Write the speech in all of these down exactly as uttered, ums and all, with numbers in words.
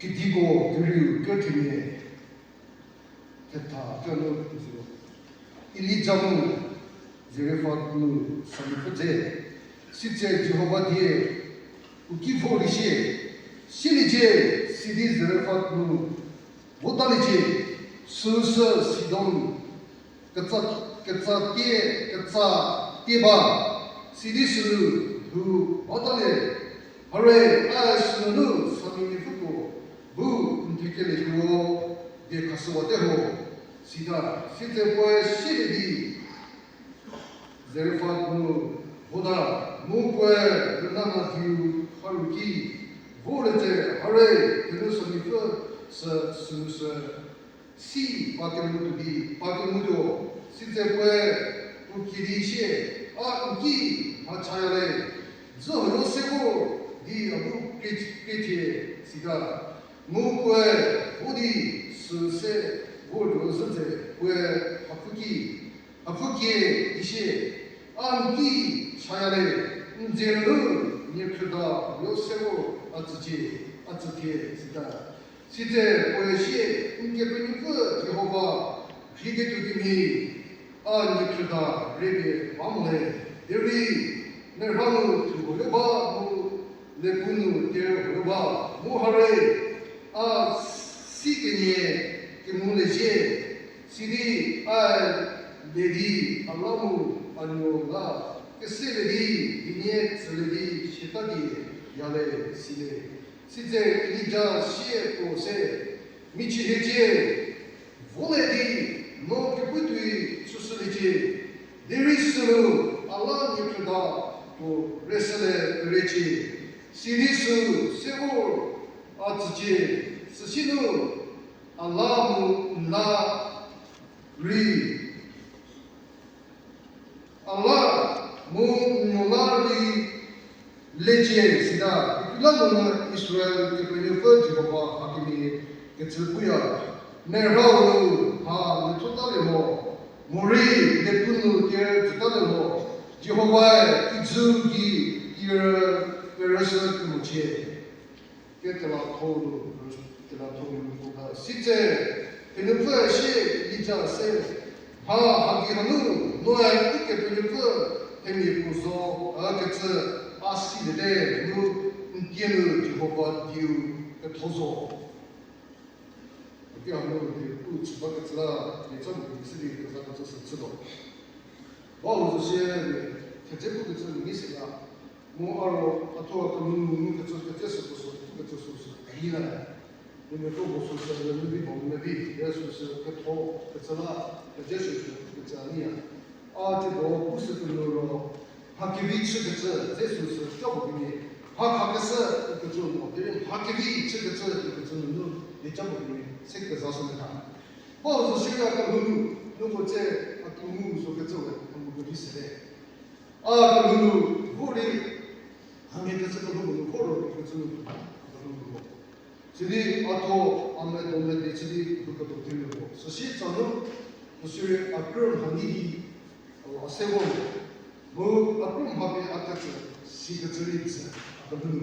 Kediko kerieu kethenie, thetha kenu zo. Elija mu Zarefat nu samiapfü dze, sitse Jihova die u ki vo rei sie, siliecie, sidi Zarefat nu votaliecie, süsü Sidon ketsa, ketsa tie, ketsa tie ba, sidi sünu lhou batalie. Hare, a sünunu samiapfü puo bu n thekelieko die khashüwate ho, sita. Sitse puoe sielie di Zarefat nu vota, mu puoe rüna nadiu haru ki vorlie tse, hare, thenu samiapfü sü sünu sü si pa kemu tuo di, pa kemu tuo, sitse puoe puo kie di sie, a n ki mhachaya le, dzü huo se vor di a bu krie, krie thie, sita. Mu puoe vo di süse vortuo zhü tse puoe hapfü ki, hapfü kie di sie, a n ki chaya le, n dzie nunu niekhrüda huo se vor a tsücie, a tsü thie, sita. Sitse puoe sie, n Kepenuopfü Jihova rheiketuo kemhie, a niekhrüda rhepie ba mo le, derei merha nu thu huoyo ba mu lepu nu ker huoyo ba, mu hare, a si kenie kengu lezie, sidi a le di a la mu a nuo la keselie di dinie tsülie di siata die yale, sile. Sitse Elija sie puo se, michie hiecie, vole di no kepu tuoi chüshüliecie, derei sünu a la niekhrüda puo rüsüle perecie, sidi sü se vor a tsücie, süsinu a la mu n la rei a la mu n nuo la rei lecie, sita. Kekreilamonyü Israel Kepenuopfü Jihova hakemhie kecü puya, merhau nu mha lethutalie mo, morei lepu nu ker tsütalie mo, Jihovae kijü gei kerü, kerüshü kemochie. Ketela tho nu, ketela tho nu puo ga sitse, Kepenuopfü sie Elija se, mha haki hanu noe Ukepenuopfü themia puo zo, a kecü a siliete, mu n tie nu Jihova dieu ketho zo. Ati hanu di pu chü bakecü la, di cha mo di sidi keza kecü sü chütuo. Ba u zo sie, thedze pukecü nyi sila, mu a ro a thuo a kelhou nu kecü thedze süko sü pukecü süsü nyi la. Mu mia kro puo süsü le nu di mo me di, süsü ketho kecü la, thedze süsü pukecü a nyi ya. A tieko pu sü kelhou ro, mha kevi chükecü dze süsü ca puo kenie, mha khakeshü ikecü mo, derei mha kevi chükecü ikecü nunu di ca puo kenie se kezashü metha. Ba u zo sie a kelhou nu, nuko tse a kingu zo kecü we a ngu kevi sete. A kelhou nu vo rei, hamhie kecü kelhou nu vo ro ikecü nu a kelhou nu vo. Sidi a thuo a medo medi chü di lhouketuo themia puo süsie tsa nu, süsirei a krü mha nyi di, a se vo mo, mu a krü mha pie a kecü, sikecü rei dzü a kelhou nu.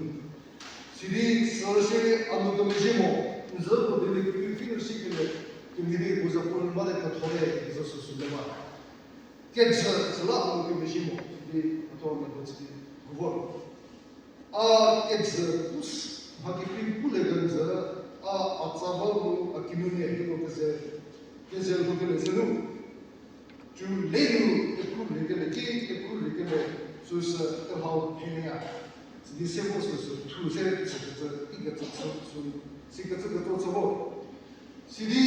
Sidi süsirei a nu kemezhie mo, n zü puo di le kevi nu sikelie, kemhie di puo za puo nu bate ketho le ikecü süsü le ba. Kejü süla a nu kemezhie mo, sidi a thuo a medo chü di lhou vo. A kejü pu s-, mha kekrei pulie kenjü, a, a tsa ba mu a kinumia hieko keze, keze lhoukelie zhü nu. Cu le nu kekru rei kele ki, kekru rei kele, süsü kehau pheya. Sidi se vo süsü thu se, sikecü, ikecü chü, sü, sikecü ketso chü vo. Sidi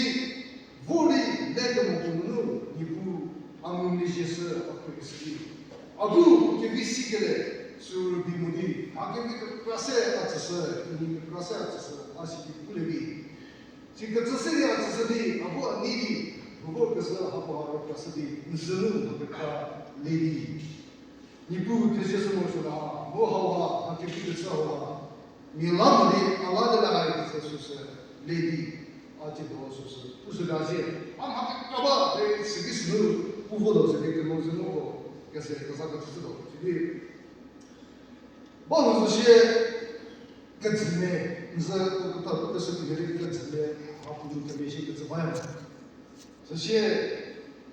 vo rei le kemo puo nunu, Niepuu a ngumezhie shü a khruohi sidi, a bu kevi sikele, sü rübei mo di, mha kevi kekra se a tsüshü, kinyi kekra se a tsüshü, a sidi pulie vi. Sikecü se di a tsüshü di, a bu a nei di, bu vo kezhü hako ha rükrashü di, n zü nu mha kekra le di. Niepuu thezie shü morosuo la, mu hauha, mha kevi kechü hauha, mia la mo di, a la de la hai kecü süsü le di, a tsiedo süsü pushü ga zie, a mha kekra ba, de süki sünu, pu vo do süki kemo zü mo ko, kese keza kecü chütuo, süki ba hu zo sie, kejü me, N zü u keta pukeshü kemhie di kecü le, a pu nu kemezhie kecü baya mo. Süsie,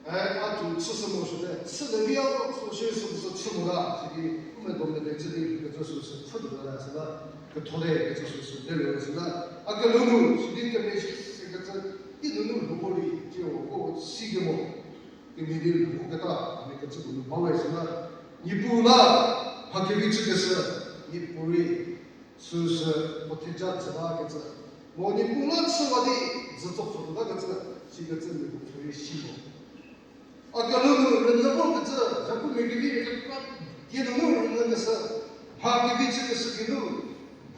e, a tuo chüshü mo shüte, chülie vi a zo, süsie süsü chü mo la, sidi, u medo mede chü di kecü süsü chü tuo la, süla, ketho le kecü süsü le le süla, a kelhou nu, sidi kemezhie kecü, i nunu lhou vor di, tiro ko si kemo. Kemhie di lhou keta, a mia kecü puo nu ba we süla, Niepuu la, mha kevi chükeshü, Niepuu rei, süsü puo theja chü bakecü. Mo Niepuu la chüwa di, zütso pfhütuo bakecü, sikecü mia puo pfhü rei si mo. A kelhou nu rünyü vorkecü, Jakob mia kevi kekra, die nunu rünyükeshü, mha kevi chükeshü geinu,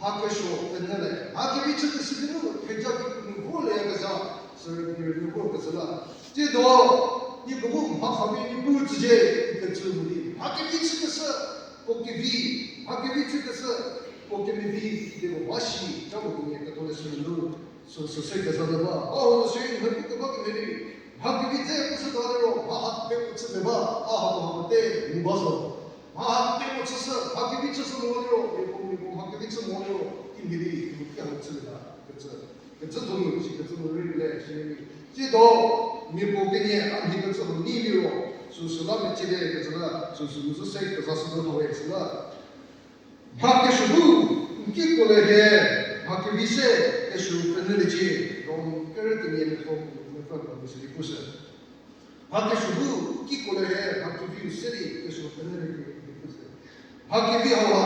mha kesuo penyü le, mha kevi chükeshü geinu, theja kikru nu vorlieyakezha, sürü di rünyü vorkecü la. Tsiedo, nieko bu mha khapie Niepuu tsücie, ikecü mo di, mha kevi chükeshü, puo kevi, mha kevi chükeshü, puo kemevi, idi puo ba shi, ca puo kenie ketholeshü nunu, sü, süsü kezha nu ba, a ho sü, mha kevi keba kemhie di, mha kevi dze pushüta liro, mha ha pie puo chü pie ba, a hako ha pete, mu ba zo. Mha ha pie puo chüshü, mha kevi chüshü mo liro, miapuo, miapuo mha kevi chü mo liro, kimhie di, mu ki ha chülie la, kecü. Kecü donu, sikecü nu rei le, sirei. Tsiedo, miapuo kenie, a mhi kecü nu nyi liro, süsü la mecie le, kecü la, süsü nu zü se kezashü nu tha we, süla. Mha kesuo bu, n kiko le hie, mha kevi se, kesuo penyüliecie, Rom kerü kenie mepfü, mepfü, mepfü, sidi pushü. Mha kesuo bu, n kiko le hie, mha keviu se di, kesuo penyüliecie, sidi pushü. Mha kevi hau ha,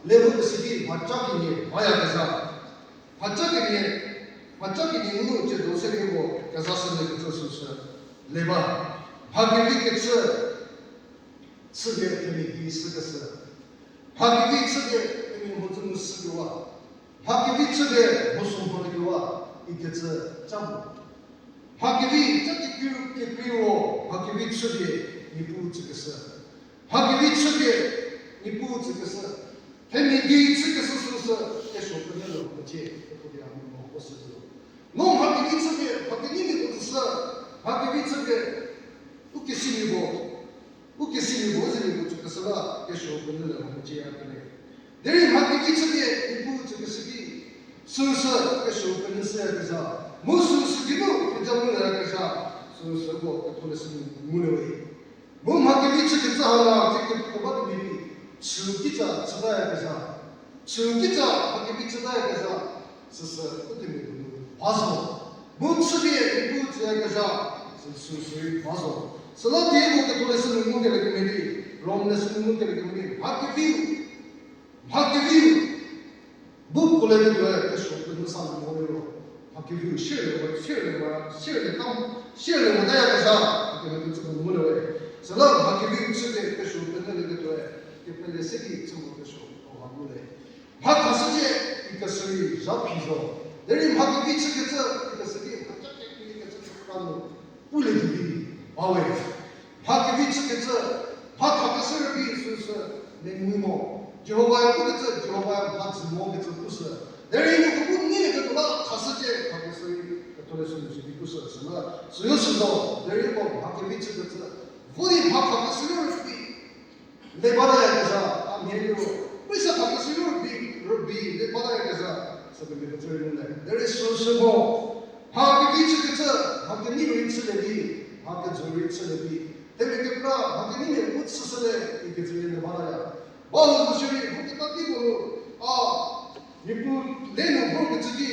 le bu kesi di, mhaca kenie, mhayakezha. Mhaca kenie, mhaca kenie nunu tsiedo se di ko, kezashü le kecü süsü, le ba. Mha kevi kecü, chüpie themia gei shükeshü. Mha kevi chüpie themia mhodzü nu shükewa. Mha kevi chüpie mhoso mhokewa, ikecü ca mo. Mha kevi ca kekreiu, kekreiu, mha kevi chüpie Niepuu tsükeshü. Mha kevi chüpie Niepuu tsükeshü. Themia gei chükeshü süsü, kesuo penyü le mecie, kepudi a mo ko süsü. No mha kevi chüpie, mha kevi mia puo tsüshü, mha kevi chüpie, u kesimia puo, u kesimia puo, u zemia puo tsükeshü la, kesuo penyü le mecie a kele. Derei mha kevi chüpie, Niepuu tsükeshü ki, süsü kesuo penyü shüyakezha, mu süsü geinu theja nguyakezha, süsü ko ketholeshü nu ngulie we. Mu mha kevi chükecü hau la, kekeba kemhie di, chü kitsa chütayakezha, chü kitsa mha kevi chütayakezha, süsü u themia donu ba zo. Mu chüpie Niepuu tsüyakezha, süsü sürei ba zo. Süla die ko ketholeshü nu ngukelie kemhie di, Rom leshü nu ngukelie kemhie di, mha keviu, mha keviu bu puolieketuoe kesuo penyü sa mo liro, mha keviu sierlie mo, sierlie mo, sierlie ta, sierlie motayakezha, a kemhie kecü nu ngulie we. Süla mha keviu chüpie kesuo penyülieketuoe, kepele se di chü mo kesuo hau ha ngulie. Mha khashücie, ikeshü rei zha phi zo. Derei mha kevi chükecü, ikeshü di mhaca kekreikecü kekra nu pulie di ba we. Mha kevi chükecü, mha khakeshü rübei süsü mengu mo. Jihovae pukecü, Jihovae mhadzü mo kecü pushü. Derei nieko bu nyilieketuo la khashücie, khakeshü rei ketholeshü nu sidi pushü süla, süyo sü zo, derei ko mha kevi chükecü, vo di mha khakeshü rübei le batayakezha, a mhie liro, puoe sa khakeshü rübei, rübei le batayakezha, sükemhie kecü rei ngulie. Derei süsü mo, mha kevi chükecü, mha kenei rei chülie di, mha kejü rei chülie di, themia kekra mha keneimia bu chüshülie ikecü rei le bataya. Ba ho zo shierei, mha keta tei puo nu, a, Niepuu le nu vorkecü ki,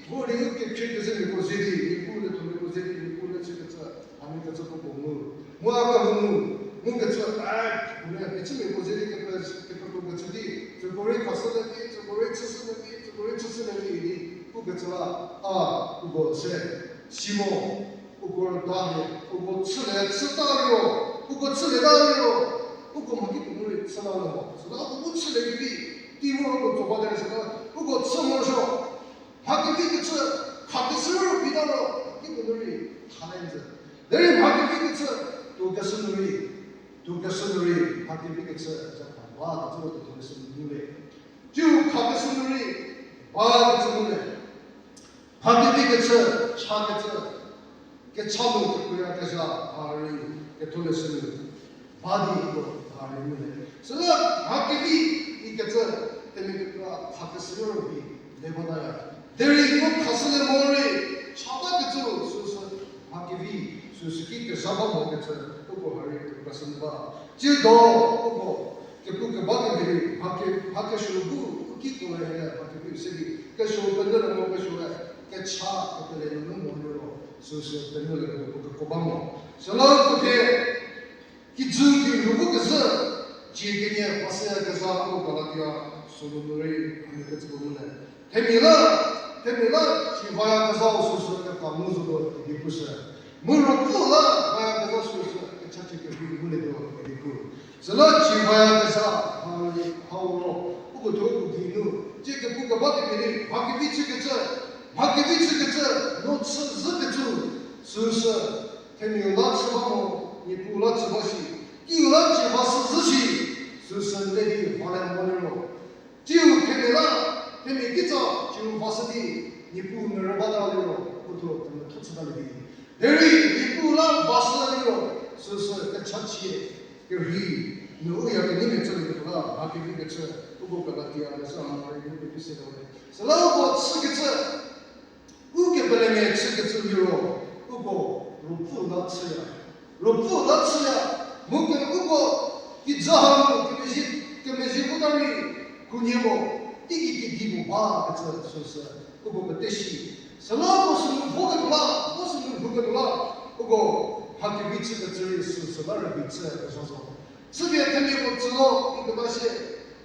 vor di u kekhrie kezemiako ze di, Niepuu le thumiako ze di, Niepuu le chükecü, a mia kecü puo puo ngu. Mu a kehou nu, ngukecü, a, mia kechümiako ze di kepe, kepekro kecü di, tsüko rei khashülie di, tsüko rei chüshülie di, tsüko rei chüshülie di idi, pukecü la, a, uko se, si mo, uko rüta hie, uko chülie chüta liro, uko chülieta liro, uko mhakipuo nu rei chüta liro, süla uko bu chülie kevi, tei vo uko tso bate süla, uko chü morosuo, mha kevi kechü, khakeshü rübei ta ro, mhakipuo nu rei tha le nzü. Derei mha kevi kechü, tuokeshü nu rei, tuokeshü nu rei, mha kevi kechü, ja kha ba kecü ro ketholeshü nu ngulie. Tsiu khakeshü nu rei, ba kecü ngulie. Mha kevi kechü, chakecü, kecha nu kekuoyakezha, a rei, ketholeshü nu, ba di ko, a rei ngulie. Süla mha kevi ikecü, themia kekra khakeshü rübei, le bataya. Derei no khashülie morei, chaba kecü süsü, mha kevi, süsü ki kezha ba mokecü, uko ha rei kekra sü nyü ba. Tsiedo, uko, kepu keba kemhie rei, mha ke, mha kesuo bu, u ki ko le he, mha kevi se di, kesuo penyü le mo kesuo le, kecha kepele nunu mo liro, süsü penyü le mo kepu keko ba mo. Süla uko thie, kijü di nu bu kezhü, cie kenie vashüyakezha mu Galatia sünu nu rei, hanu kecü bu nu le. Themia la, themia la, cie vayakezhau süsü keta ngu zotuo idi pushü. Mu ruopfü la vayakezha süsü kechachie kerhei ngulietuo idi pu. Süla cie vayakezha, ha, hau ro, uko thuo uko geinu, tsie kepu keba kemhie di, mha kevi chükecü, mha kevi chükecü, no chü zhükecü, süsü, themiau la chü ba mo, Niepuu la chü ba shi, kiu la cie vashü zhü shi, süsü le di vale mo liro. Tsiu themia la, themia kitsa tsiu vashü di, Niepuu merü bata liro, uthuo kemethuo chütalie di. Derei Niepuu la vashü liro, süsü kechachie, kerhei, nu u ya keneimia chülieketuo la, mha kevi kecü, uko Galatia leshü ha rei nu pevi se le. Süla uko chükecü, u kepelemia chükecü liro, uko ruopfü la chüya. Ruopfü la chüya, mu ke uko kijü hanu kemezhie, kemezhie vota rei, khunhie mo, teigei kedipuo bakecü süsü, uko pete shi. Süla uko sünu voketuo la, uko sünu lhouketuo la, uko mha kevi chükecü rei süsü la rübei chüyakezha zo. Chüpie themiako tsülo iketa shie,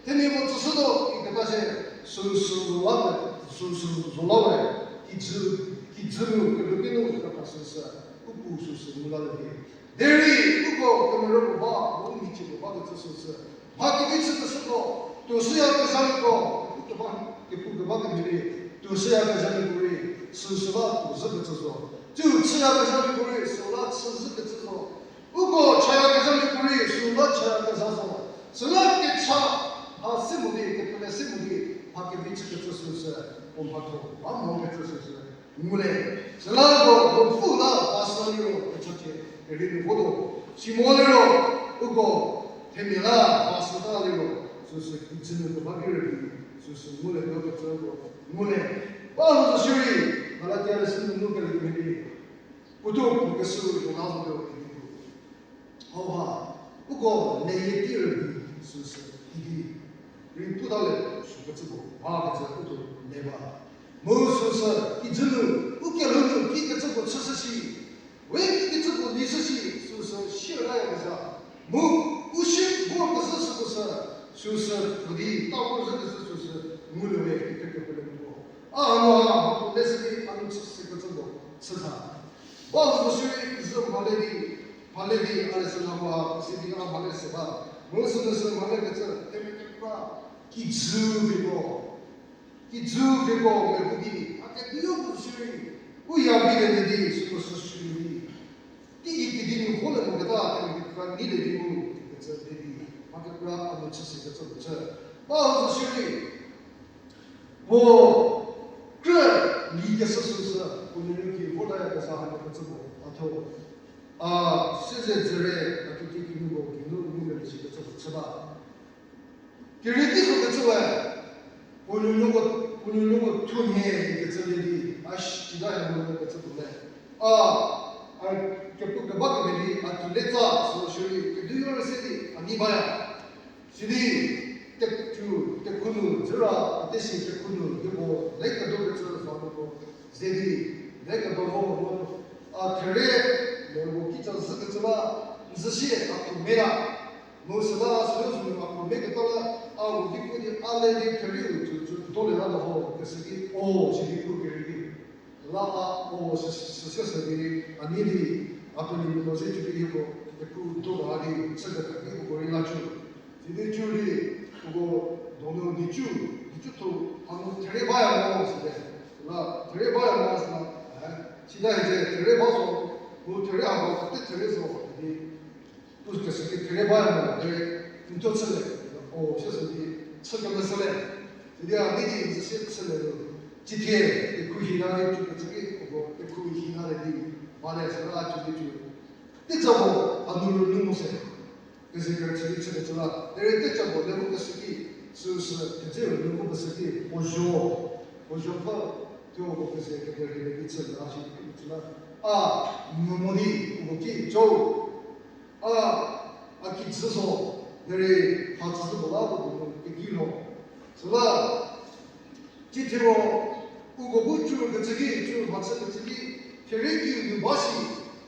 themiako tsüshütuo iketa shie, süsü zo la, süsü zo la we, kijü, kijü nu, kelhou ki nu, keta süsü, u pu süsü ngu lalie vi. Derei, uko kemerüko ba, u michieko bakecü süsü. Mha kevi chükeshüko, tuoshüyakezhamiko, kepu keba, kepu keba kemhie di, tuoshüyakezhamiko rei, süsü la tuo zhükecü zo. Tsiu chüyakezhamiko rei, süla chü zhükecü zo. Uko chayakezhamiko rei, süla chayakezha zo. Süla kecha, a se mo di, kepele se mo di, mha kevi chükecü süsü, puo mhatho ba mokecü süsü, ngulie. Süla uko, ruopfü la vashü liro, kechachie, kerhei nu votuo. Simo liro, uko, themia la vashüta liro, süsü kijü nu keba ki rübei, süsü ngulietuo kecü uko, ngulie. Ba ho zo shierei, Galatia leshü nunu kelie kemhie di, puotuo puo keshü rei puo la zotuo idi pu. Hauha, uko leyie ki rübei süsü idi, rei puta le sükecü puo bakecü utuo le ba. Mu süsü, kijü nu, u kelhou nu kikecü puo chüshü shi, we kikecü puo lishü shi, süsü sieryakezha. Mu, u sie vorkezhü süko sü, süsü, puo di ta vorzhükecü süsü, ngulie we, kikekepele mo. A hanu ha, mhatho leshü di, a nu chü sekecü puo, chütha. Ba zo shierei, zü mhale di, mhale di, a leshü la ba, sidi a mhale se ba. Mu sünu sü mhalekecü, themia kekra, kijü viko. Kijü viko meho di, a kediu puo shierei, u ya vi le di, süko sü shierei di. Teigei kedi nu vo le moketa, themia kekra neilie di mu, kecü le di, mha kekra a nu chü sekecü puo chü. Ba zo shierei, puo krü li keshü süsü, puo nuonuo ki vortayakezha hanu kecü puo, a tho. A, siezedzürie, a kiti kinuko, kinu nu mele shikecü puo chü ba. Kerietei zo kecü we, puo nuonuoko, puo nuonuoko thunhie kecü le di, a shi, sita ya mo kecü puo le. A, a kepu keba kemhie di, a tuletsa, sü shierei, kediu rei se di, a nei baya. Sidi, teku, teku nu, dzüra, a tesi teku nu, yeko, le kedo kecü za nuko, ze di, le kedo vo mo, a there, le mo kitsa zhükecü la, n zhü sie, a khumeta. Mu süla süu zü nu a khumeketa la, a u di pu di, a le di theriu tsü, tsü, do le la ho, keshü di, o, sidi pu kerei di. La a, o, sü, sü, sü, sü, sü di, a nei di, a peli nu mo ze cü di hieko, kepu do la di, chü keta di uko rei la cü. Sidi cü di, uko donu di cü, di cü thu, a nu there baya mo, sidi. La, there baya mo, sila, eh, sida hiecie, there ba zo, mu there a mo, te there zo, di, Pu keshü ki there baya mo, derei n thuo chüle, o, süsü di chü kemesüle. Sidi a di di n zü sie chüle ro. Cithie, kekhu hi la di cü kecü ki, uko kekhu hi la le di, ba le süla cü di cü. Tecabo, a nu ro nu mo se. Keze kerüchü di chü kecü la. Derei tecabo le mu keshü ki, süsü, keze ro nu mu keshü ki, o zho. Puo zopfü, tuo uko keze kederhie le di chü la shi, chü la, a, mo mo di, uko ki, co, a, a kijü zo, derei, mhachü zü puo la, uko kedi lo. Süla, cithiro, uko bu cü kecü ki, cü mhachü kecü ki, therie kiu nu ba shi,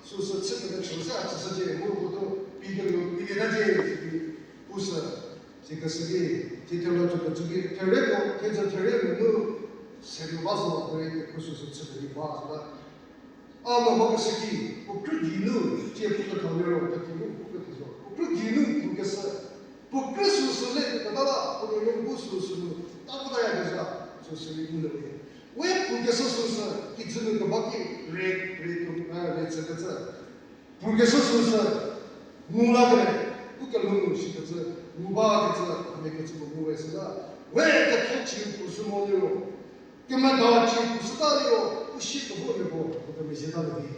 süsü chü kecü chü se a chüshücie, mu uko tuo, pi kelu, pi keta cie, sidi, u sü, sikeshü ki, cithiro cü kecü ki, therie ko, thecü therie nunu, serie ba zo, derei, kekhu süsü chü kedi ba, süla, a meho keshü ki, puo krü geinu, tie puketha liro, keti nu puketha zo. Puo krü geinu pukeshü, puo krü süsü le keketa la, puo nuo bu süsü nu, ta bu tayakezha, süsü rei ngu le we. We pukeshü süsü, kijü nu keba ki, re, re tu, eh, re chükecü. Pukeshü süsü, ngu la kere, u kelhou nu shikecü, ngu bakecü, a mia kecü puo ngu we süla. We ketho chie puo sü mo liro. Kemeda chie puo süta liro, u sie kevormiako, puo kemezhie ta le vi.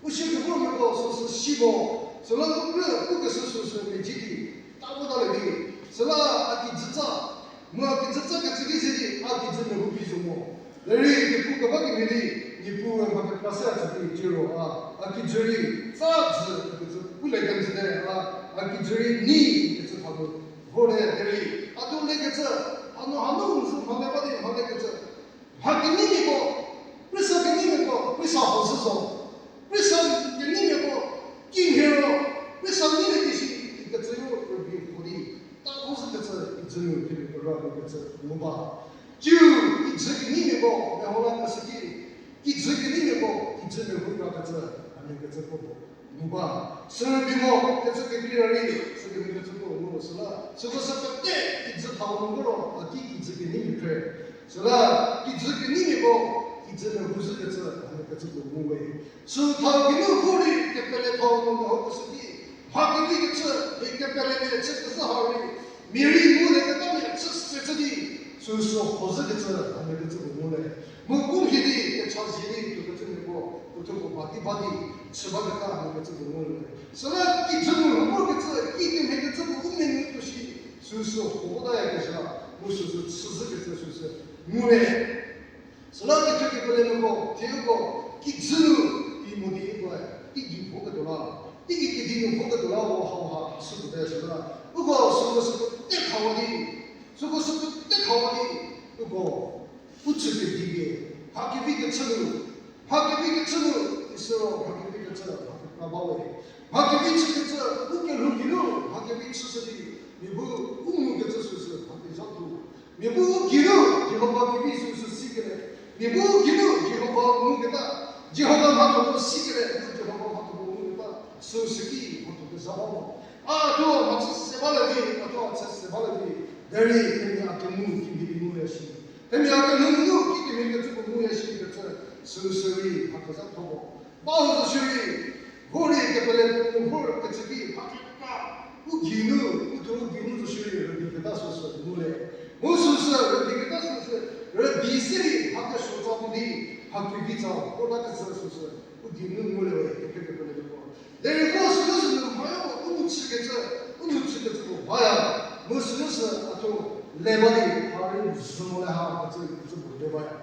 U sie kevormiako süsü si mo, süla u krü, u keshü süsü mezhie di, ta vo ta le vi. Süla a kijütsa, mu a kijütsa kecü ki ze di, a kijü mehou phi zo mo. Derei, Niepuu keba kemhie di, Niepuu mha kekra se a tsü di, ciro a, a kijü rei, tsa dzü, kecü, u le kenjüte, a, a kijü rei, ni, kecü tha nu, vorte, derei, a tuo le kecü, hanu, hanu, u zü mhale ba di, mhale kecü, mha keneimiako, prisa keneimiako, prisa ho zhü zo. Prisa keneimiako, kimhie ro, prisa nei le di shi, ikecü yo rübei ho di, ta vo zhü kecü, kijü nu, kemiako ra kecü, ngu ba. Ciu, kijü keneimiako, meho la keshü ki, kijü keneimiako, kijü mehou ra kecü, a mia kecü puo, ngu ba. Sü rübei mo, kecü kekreira rei, sükemhie kecü puo, ngu süla. Süko sü pete, kijü thau nu ro, a ki kijü keneimia phre. Süla, kijü keneimiako, kijü mehou zhü kecü, a mia kecü puo, ngu we. Sü thau geinu vo rei kepele thau nu meho keshü ki, mha kevi kecü, mia kepele mia chü kezhü ha rei, mia rei ngu le keta mia chü se chü di, süsü ho zhü kecü, a mia kecü puo ngu le. Mu u mhie di, kecha zie di, tuo kecü miako, puo thuo puo ba di ba di, chü ba keta a mia kecü puo ngu le. Süla kijü nu rümo kecü, kikemhie kecü puo u menu tuo shi, süsü ho tayakezha, mu süsü chü zhü kecü süsü ngu le. Süla kecü kepelemiako, thie uko, kijü nu, i mo di uko, teigei voketuo la, teigei kedi nu voketuo la, uko hauha, süko te süla, uko süko süko te khawa di, süko süko te khawa di, uko, u chü kedi pie, mha kevi kechü nu, mha kevi kechü nu, isiro mha kevi kechü, mha kekra ba we. Mha kevi chükecü, u kelhou geinu, mha kevi chüshü di, mia bu u ngukecü süsü mha kezha tuo. Mia bu u geinu, Jihova kevi süsü sikele. Mia bu u geinu, Jihova nguketa, Jihova mhathoko sikele, mu Jihova mhathoko nguketa, süsü ki mhatho kezha ba mo. A thuo mhachü se ba le di, a thuo a chü se ba le di, derei themia a kenu kemhie di nguya shi. Themia a kenu nunu kikemhie kecü puo nguya shi kecü, süsü rei mha kezha tuo mo. Ba ho zo shierei, vo rei kepele puo nu vor kecü ki mha kekra, u geinu, u thuo u geinu zo shierei rüdi keta süsü ngu le. Mu süsü rüdi keta süsü, rüdi se rei mha kesuo tsa mo di, mha kevi tsa vorta kecü süsü, u geinu ngu le we, kepele kepele nu vo. Derei vo süsü nu mha ya mo u nu chükecü, u nu chükecü puo baya. Mu süsü a thuo le ba di, mha rei zhü mo le ha kecü, kecü puo le baya.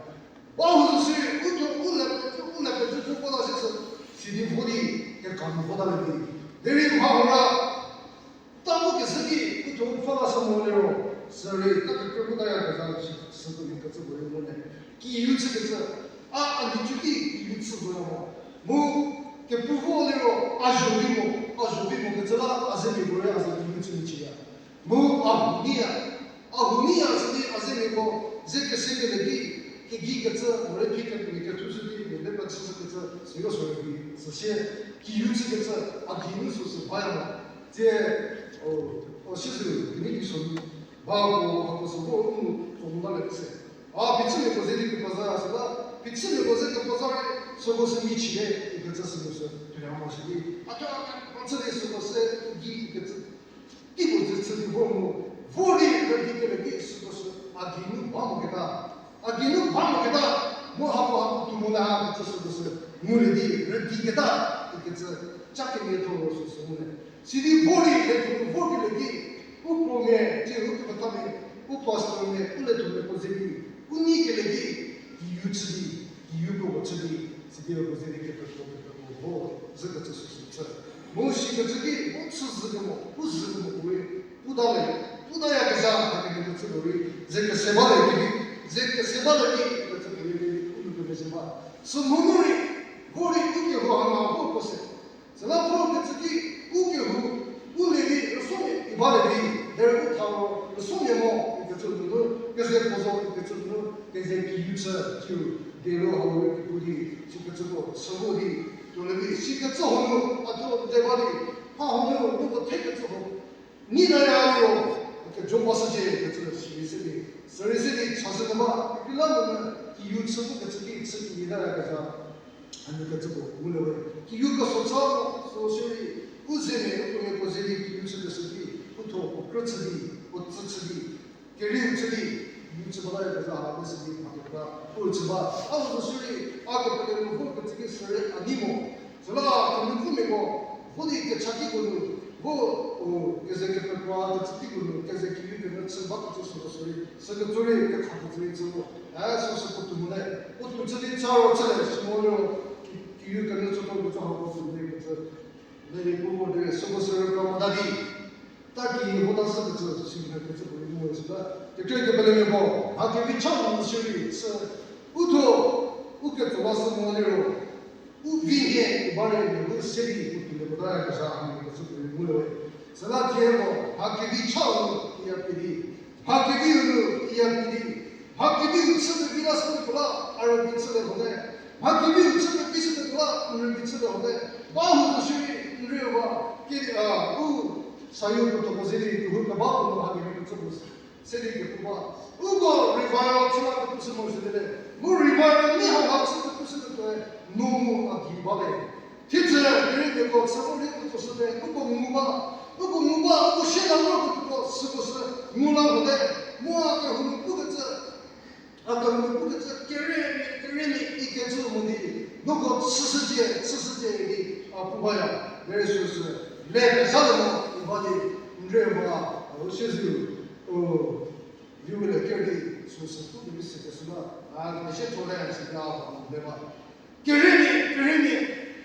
Ba ho zo shierei, u thuo u le pecü, u le pecü thuo ko la sisü, sidi vo di, keka nu vota le di. Derei mha hora, ta vo kezhü ki, u thuo u pfhü la sü mo liro, sürei ta kekrü vota yakezha shi, süko mia kecü puo rei mo le. Kiu chükecü, a, a nhicu ki, kiu chü zoya mo. Mu, kepu vo liro, a zho vi mo, a zho vi mo kecü la, a zemia puorei a ze kiu chü michüya. Mu a hu neiya, a hu neiya sidi a zemiako ze kese kele ki, kegei kecü, morei phi kemia kethu shü di, mia le pechüshü kecü, süyo sorei di, süsie, kiu chükecü, a geinu süsü baya mo. Tsie, o, o, sisü, kini ki so, ba ko, a ko sü ko, u nu, tso mo ta le se. A, phichümiako ze di kepeza süla, phichümiako ze kepeza rei, süko sü michie, ikecü süko sü, tuoya mo shi di. A thuo a, a chü di süko se, gei ikecü. Teipuo dzü chü di vor mu, vor di rüdi kele ki süko sü a geinu ba moketa. A geinu ba moketa, mu hako hako tuo mo le ha kecü süko sü ngulie di rüdi keta, ikecü ca kemiatho ro süsü ngulie. Sidi vor di lethuo nu vor kele ki, u kromia, tsie u kepethamia, u pastormia, u lethuomiako ze di, u nei kele ki, kiu chü di, kiu puo chü di, sidi puo ze di kepekro kepekro vo, zhükecü süsü chü. Mu shikecü ki, vo chü zhükemo, u zhükemo puorei, u dale, u dayakezha, hakemhie kecü puorei, ze kese bale ki, ze kese bale ki, kecü puorei, u nu kemezhie ba. Sümhonu rei, vo rei u kehou hanu vo puo se. Süla vo kecü ki, u kehou, u le di, rüsomia, i bale di, derei u thau, rüsomia mo, ikecü nunu, keze puo zo, ikecü nunu, keze kiu chü, kiu, dero hau rei kipu di, sikecü ko, süvo di, tuo le di, sikecü hanu, a tuo le ba di, ha hanu, nu ko thekecü ho. Nina ya liro, ke Jihova sücie kecü sirei se di, sirei se di chashü keba, kekreilamonyü, kiu chü bu kecü ki chü ki nina ya kezha, a nu kecü puo ngu le we. Kiu keso chü, so sirei, u zemia, u kemiako ze di kiu chü keshü ki, u thuo, u krü chü di, u tsü chü di, kerieu chü di, kiu chü bata ya kezha ha le sidi mha kekra, u chü ba. A u zo sirei, a kepele nu vo kecü ki sirei a nei mo. Süla, kemhie pumiako, vo di kecha kiko nu, vo, u, keze kepekro kecü kiko nu, keze kiu kenu chü ba kecü süko sirei, sükecü rei kekha kecü rei chü mo. E, süsü puotou mo le, puotou chü di cha ro chü le, sü mo liro, ki, kiu kenu chüko kecü hako puotou mo le kecü. Leli puo mo derei süko sü rükra mota di. Ta ki vota sü kecü, sü kecü puorei mo süla. Kekre kepelemiako, mha kevi cha u sirei, sü, u thuo, u ketso ba sü mo liro. U vi hie, u ba rei, u se di, u tuo le mota ya kezha, a nu kecü puorei ngu le we. Süla thie mo, mha kevi cha u, iya pie di. Mha keviu nu iya pie di, mha keviu chü pevi la süko la, a rübei chü le hote. Mha keviu chü pevi süko la, n rübei chü le hote. Ba hu zo shierei, n rei va, kedi a, u, sayo puo toko ze di, kehou keba puo nu ha kevi kecü puo se di kepu ba. Uko revival chü la kepu sü mo shüte le. Mu revival nei hauha chü kepu sü ketuoe, no mu a gei ba le. Thiedzü, keriemiako chü vo rei uko süte, uko ngu ba, uko ngu ba, uko sie la mo ketuoko süko sü ngu la hote, mu a kehou nu pukecü, a kehou nu pukecü, keriemia, keriemia ikecü mo di, uko chüshücie, chüshücie di, a pu baya, derei süsü, le kezha le mo, i ba di, n rei ba, a u sie zü, o, Viwele ker di, süsü pu kevi se kesü la, a, kesie tho le, sidi a, le ba. Keriemia, keriemia,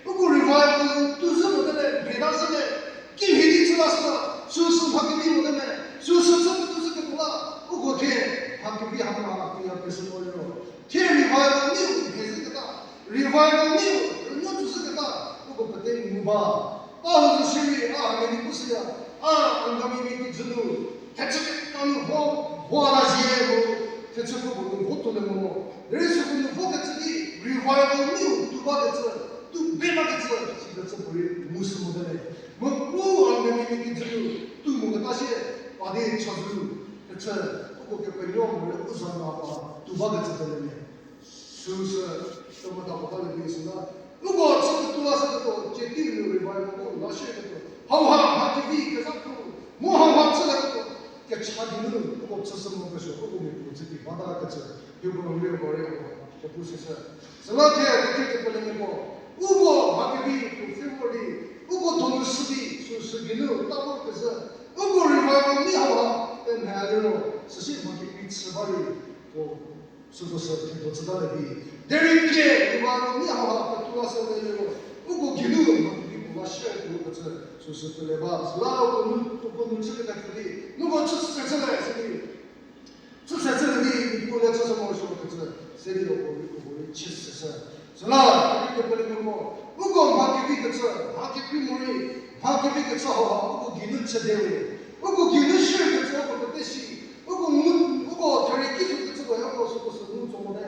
uko revival tu zhü mote le, reta zhü le, kimhie di chü la süla, süsü mha kevi mote me, süsü chü petu zhü ketuo la, uko thie, mha kevi ha mha, a, kiya pesü mo liro. Thie revival neiu mhie zhü keta, revival neiu rünuo tu zhü keta, uko pete ngu ba. A hu zo shierei, a, meni pu süya, a, Angamimia kijü nu, thechü keta nu vo, vo la zie mo, thechü ko bu nu vo tuo le mo. Derei süko nu vokecü di, revival neiu tu bakecü, tu be bakecü, sikecü puorei ngu sü mote le. Mu u Angamimia kijü nu, tu moketa sie, pa di chazou, thechü, uko kepenuo morei u za na pa, tu bakecü te le me. Süsü, kemeta puo ta le di süla. Uko chü ketuo la sü ketuo, cietiu nu revival ko la shie ketuo. Hauha, mha kevi kezha pu, mu hauha chü la ketuo. Kecha di nu, uko chüshü mo kesuo, uko mia puo chü di bata kecü. Hieko rei, uko rei, uko, kepu süsü. Süla thie, kekre kepelemiako. Uko mha kevi, puo favor di. Uko donu shü di, süsü geinu, ta vor kezhü. Uko revival nei hauha, e mha liro, süsie mha kevi chü ba rei, puo Süko sü thiedo chüta le di. Derei thie, revival nei hauha petu la se le liro. Uko geinu, mha kevi puo la shie tuo kecü, süsü pele ba. Süla uko nu, uko nu chü keta kedi. Nuko chü se chü le se di. Chü se chü le di, uko le chü se morosuo kecü. Se di uko, uko rei chü se se. Süla, uko pele mo. Uko mha kevi kecü, mha kevi morei, mha kevi kecü hauha, uko geinu chü de we. Uko geinu shie kecü, uko pete si. Uko ngu, uko therie ki sü kecü ko ya ko süko sü ngu tso mote.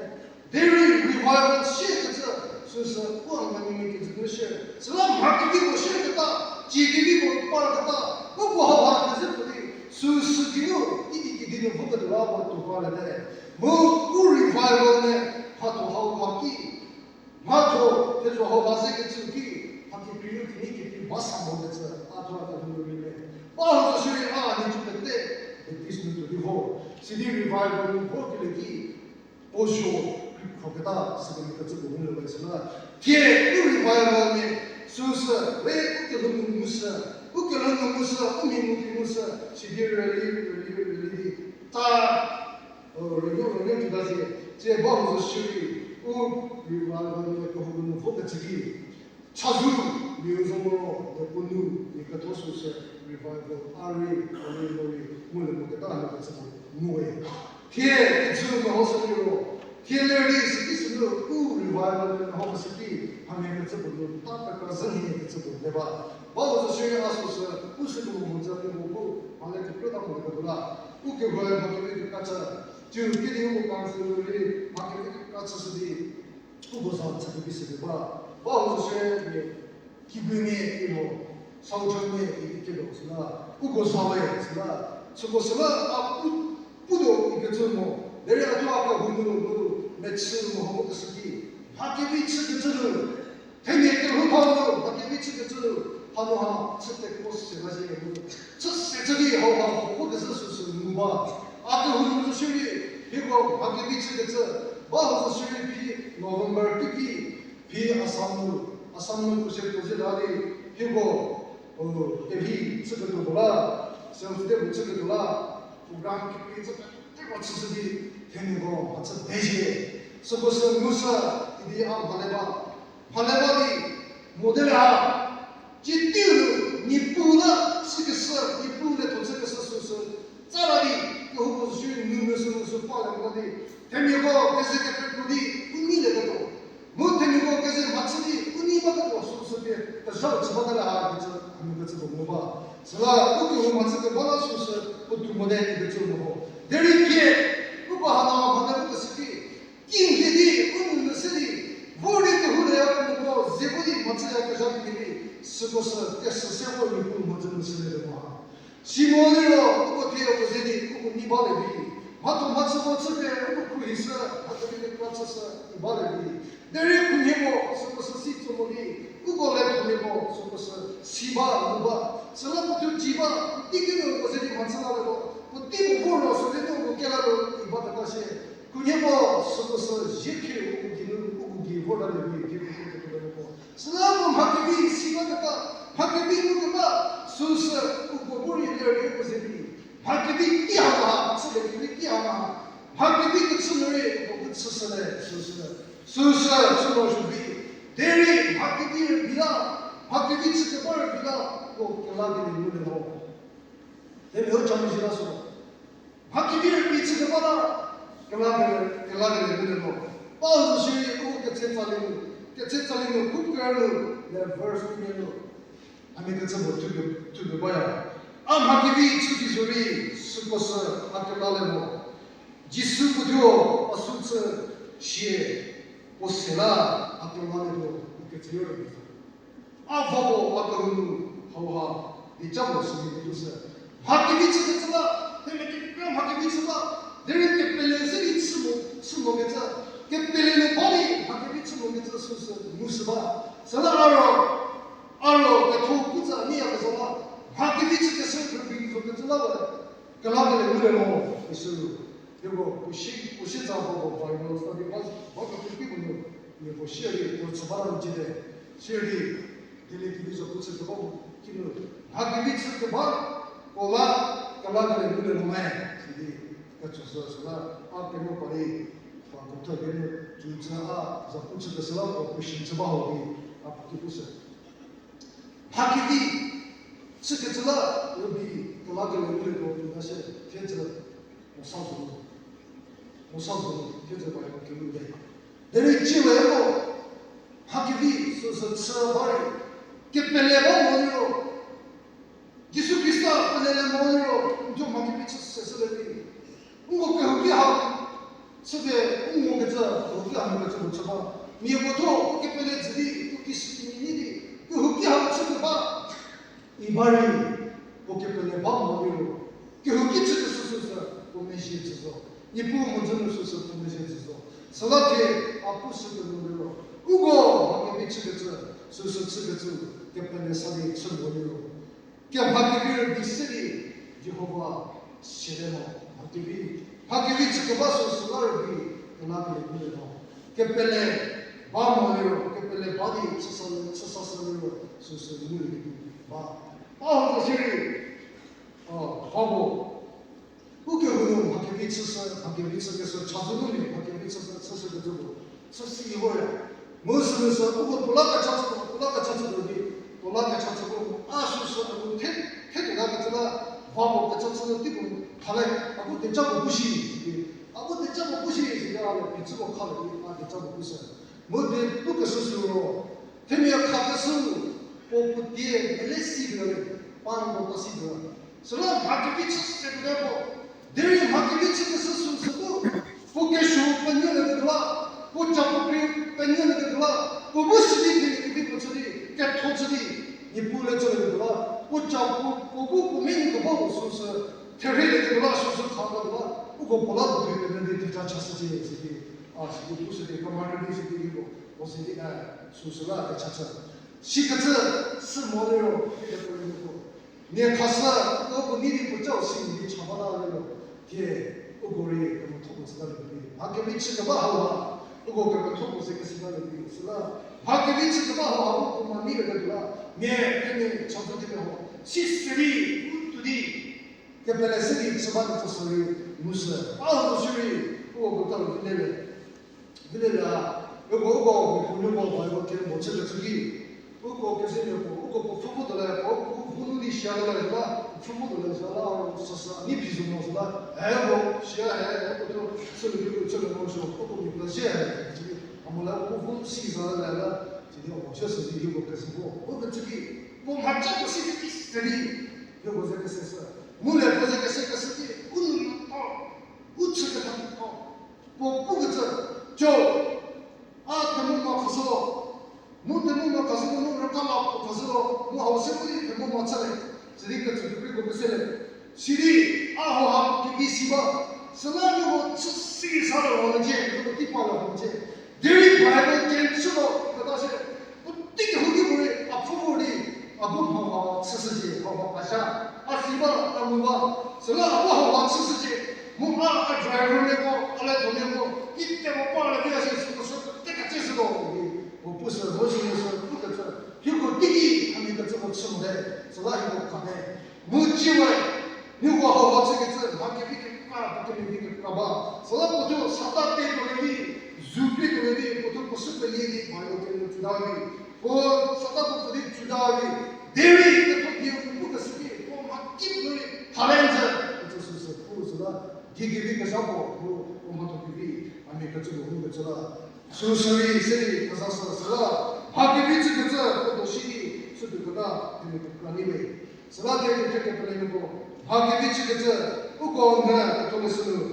Derei revival shie kecü, süsü u Angamimia kijü nu shie. Süla mha kevi puo shie keta, cie kevi puo par keta, uko hauha kezhü puo di, süsü geinu, idi kedi nu vo ketuo la puo tuo ba le te. Mu u revival ne, mhatho hauha ki, mhatho, thezho hauha ze kecü ki, mha kekrei nu kenei kekrei ba sa mo kecü, a thuo a kelhou nu rei le. Ba ho zo shierei a nhicu pete, Baptist nu tuo di vo. Sidi revival nu vo kele ki, puo zho, kri khro keta, sükemhie kecü puo ngu le ba süla. Thie, u revival ne, süsü, we, u kelhou nu ngu sü, u kelhou nu ngu sü, u mhi ngu ki ngu sü, sidi rüli, rüli, rüli di, ta, o, rüli, rüli tuota zie, Tsie ba huo zo shierei, u revival mia kehoupuo nu vokecü ki, chazou, miu zo moro, le puo nu, mia ketho süsü, revival a rei, a rei, mo rei, mu le mo keta nu kecü puo nu we. Thie, kijü meho sü liro, thie lerei süki sünu, u revival mia meho keshü ki, hamhie kecü puo nu, ta pekra zhü nhie kecü puo le ba. Ba huo zo shierei a süsü, u sü kemo mhodzü kemo bu, mhale kekrüta mo le ketuo la. U kehou mha kevi kekra chü, tsie kidi u council nu rei, mha kevi kekra chüshü di, uko za chü kevi sü ba. Ba huo zo shierei, kibimia ilo, Southernmia idi kelo süla, uko za we süla, süko süla a pu, putuo ikecü mo, derei a thuo a kehou nu, nu, mechü meho keshü ki, mha kevi chükecü nu, themia kehou thau nu, mha kevi chükecü nu, hanu ha chü pekuo se ba zhie mu, chü se chü di hau ha hoko kezhü süsü ngu ba. A kehou nu zo shierei, hieko mha kevi chükecü, ba huo zo shierei phi November teiki, phi Assam nu, Assam nu puo se puo ze la di, hieko, o, kevi chüketuo puo la, self day puo chüketuo la, program kekreikecü pete puo chüshü di, themiako mhachü pezhie. Süko sü ngu sü, idi a mhale ba. Mhale ba di, mo de le ha, tsie teiu nu, Niepuu la chükeshü, Niepuu le tho chükeshü süsü, tsa la di, kehoupuo zo shierei nu nu sü nu sü pa le mo di, themiako keze kepekro di, u nei le ketuo. Mu themiako keze mhachü di, u nei ba ketuo süsü pie, kezhau chü bata le ha kecü, a nu kecü puo ngu ba. Süla, u kehou mhachü keba la süsü, puotou mo de ikecü meho. Derei thie, uko hanu mhale bu keshü ki, kimhie di, u nou nu se di, vo rei kehou le ya kemoko, ze vo di mhachü ya kezha kemhie di, süko sü, kesü se vo Niepuu mhodzü nu shülie mo ha. Simo liro, uko thie uko ze di, uko nei balie vi. Mhatho mhachüko chüpie, uko khruohi sü, mhatho di kekra chüshü, i balie vi. Derei khunhie puo, süko sü si tso mo di, uko le khunhie puo, süko sü si ba, ngu ba. Süla puo thuo ci ba, teikinu uko ze di mhachü la le ro, puotei puo vo ro sü di nu uko kela ro, i ba keta shie. Khunhie puo, süko sü zie khie uko geinu, uko gei vor lalie vi, di uko ketuo le ko. Süla puo mha kevi si ba keta, mha kevi ngu keba, süsü uko bu rei lerei uko ze di. Mha kevi ki hau ha, chülie kevi ki hau ha. Mha kevi kechü nu rei uko bu chüshüle, süsü. Süsü, chü mo shü vi. Derei mha kevi rübei la, mha kevi chü keba rübei la, uko kelakelie ngulie mo. Themia u cha mezhie la sü. Mha kevi rübei chü keba la, kelakelie, kelakelie ngulie mo. Ba zo shierei uko ketse tsali nu, ketse tsali nu, khu ker nu, le verse kenie nu. A mia kecü puo thupie, thupie baya. A mha kevi chü di zorei, süko sü a kelalie mo. Jisu puo thuo, a sü chü sie, puo se la, a kelalie mo, ikecü yo rübei zo. A va puo a kehou nu hau ha, di ca puo sümia ketuo sü. Mha kevi chükecü la, themia kekra mha kevi chü ba, derei kepele se di chü mo, chü mokecü, kepele nu ba di mha kevi chü mokecü süsü ngu sü ba. Süla a ro, a ro ketho pu tsü a nei yakezha la, mha kevi chükeshü rübei zo kecü la we, kelakelie ngulie mo, isü ru. Hieko, puo si, puo si tsa ba puo Bible study ba, ba ketuo ki puo nu, mia puo sier di, puo chü ba la nu cide, sier di, Dieliekevi zhapu chü keba puo ki nu, mha kevi chü keba, ko la, kelakelie ngulie mo me, sidi, ketsü sü süla, a kemo pa di, pa kethü kenu, cü cü a, zhapu chükeshü la, puo question chü ba ho di, a puo ki pu sü. Mha kevi chükecü la, rübei kelakelie ngulie ko tuota shie, thiedzü, Mosa zo nu. Mosa zo nu, thiedzü Bible kelu te. Derei ciewe ko, mha kevi süsü chü ba rei, kepele ba mo liro, Jisu Khrista pelele mo liro, n thuo mha kevi chü seshülie vi. Nko kehouki ha, chüpie, u ngokecü, kehouki ha ngokecü puo chü ba. Mia puo thuo, u kepele jü di, u kishükinyi nyi di, kehouki ha chüpie ba. I ba rei, puo kepele ba mo liro, kehouki chükeshü süsü, puo mezhie jü zo. Niepuu mhodzü nu süsü, puo mezhie jü zo. Süla thie, a pu sü kenu liro, uko, mha kevi chükecü, süsü chükecü, kepele sa di chü mo liro. Kemha kevi rübei se di Jihova siate mo, mha kevi, mha kevi chü keba süsü la rübei kelakelie ngulie mo. Kepele ba mo liro, kepele ba di chüsa, chüsashü liro süsü ngulie kevi ba. Ba ho zo shierei, o, ba bo. U kehou nu mha kevi chüshü, mha kevi chükeshü, chazou nu mia mha kevi chüshü, chüshükecü puo, chüsi voya. Mu sünu sü, uko puo la kecha chü, puo la kecha chü di, puo la kecha chü ko, a süsü, a nu the, the tuo la kecü la, va mo kecha chü di ko, thale, a bu dieca puo pu shi, sidi, a bu dieca puo pu shi, sidi, a le, phichü ko kha le, a dieca puo pu sü. Mu di pukeshü sü ro, themia khakeshü, puo puo die, mele si di le, pa mo ta si di. Süla mha kevi chü se di ko, derei mha kevi chükeshü süsü bu, puo kesuo penyü le ketuo la, puo ca puo krie penyü le ketuo la, puo bu sidi themia kevi puo chü di, ketho chü di, Niepuu le chü le ketuo la, puo ca puo, puo bu puo menu kebau süsü, therhie le ketuo la süsü kha ketuo la, uko puo la tuo pie penyü di theja chashücie sidi, a sidi pu sü di, kemari di sidi ko, puo sidi, a, süsü la kecha chü. Sikecü, sü mo liro, ikecü liro. Nie khashü, uko puo nei di puo cau si di cha ba la liro. Thie, uko rei kemetho puo chü ta le di. Mha kevi chü keba hauha, uko kemetho puo se kesi ta le di. Süla, mha kevi chü keba hauha, uko ma nei le ketuo la. Mia, themia, chazou di ho. Si sü di, u tuo di. Kepele se di chü ba di chü sü rei, mu sü. A ho sü rei, uko puo ta le di le. Vile la, uko, uko, uko, uko, uko, uko, kemo chü kecü ki, uko, kezemia puo, uko, puo pfhü vo tuo le, puo, puo, puo nu di sia tuo le, la, pfhü vo tuo le, sa la, sa, sa, a nei phi zo mo sa la, e, mo, sia, e, e, puo thuo, chü le, chü le, mo, so, uko, mi, la, sia, e, a mo la, puo, puo, si, sa, la, la, sidi, mo, sia, sa, sidi, uko, kezü vo, uko, kecü ki, puo mhaca puo si, si, sidi, uko, ze, kese, sa, mu le, uko, ze, kese, kese, ki, u nu, ta, u chü, keta, ta, Puo pukecü, co, a themoma khashü, mu themoma khashü, mu rüka la puo khashü, mu hau se pu di themoma chüle, sidi kecü kekreiko kese le. Sidi, a hauha kevi si ba, süla nieko chü si sa le ho mecie, nieko tei pa le ho mecie. Derei Bible kechü lo, keta se, puotei kehouki puorei, a pfhü vor di, a bu hauha chüshücie, hauha a sha, a si ba, a ngu ba, süla a bu hauha chüshücie, mu a, a driver miako, a le tuo miako, kite mo par le vi a se süko sü, te kecü sü lo, di, puo pu sü, mo sü, mo sü, pukecü, hieko teiki, a mia kecü puo chü mote, süla hieko khate, mu ciwe, nieko hauha chükecü, mha kevi kekra, mha kevi kekra ba, süla puo thuo sata te tuo le vi, zu krie tuo le vi, puo thuo puo sü pelie di, Bible kenu tuota vi, puo sata puo pfü di tuota vi, derei ketho die u pukeshü ki, puo mha ki puorei talent, kecü süsü pu süla, die kevi kezha puo, puo, puo mhatho kevi, a mia kecü puo ngukecü la. Süsü rei se di kezha sü süla, mha kevi chükecü, puo do shi di, sütuo keta, themia kekra nyi we. Süla thie kekra kepelemiako, mha kevi chükecü, uko n ketholeshü nu,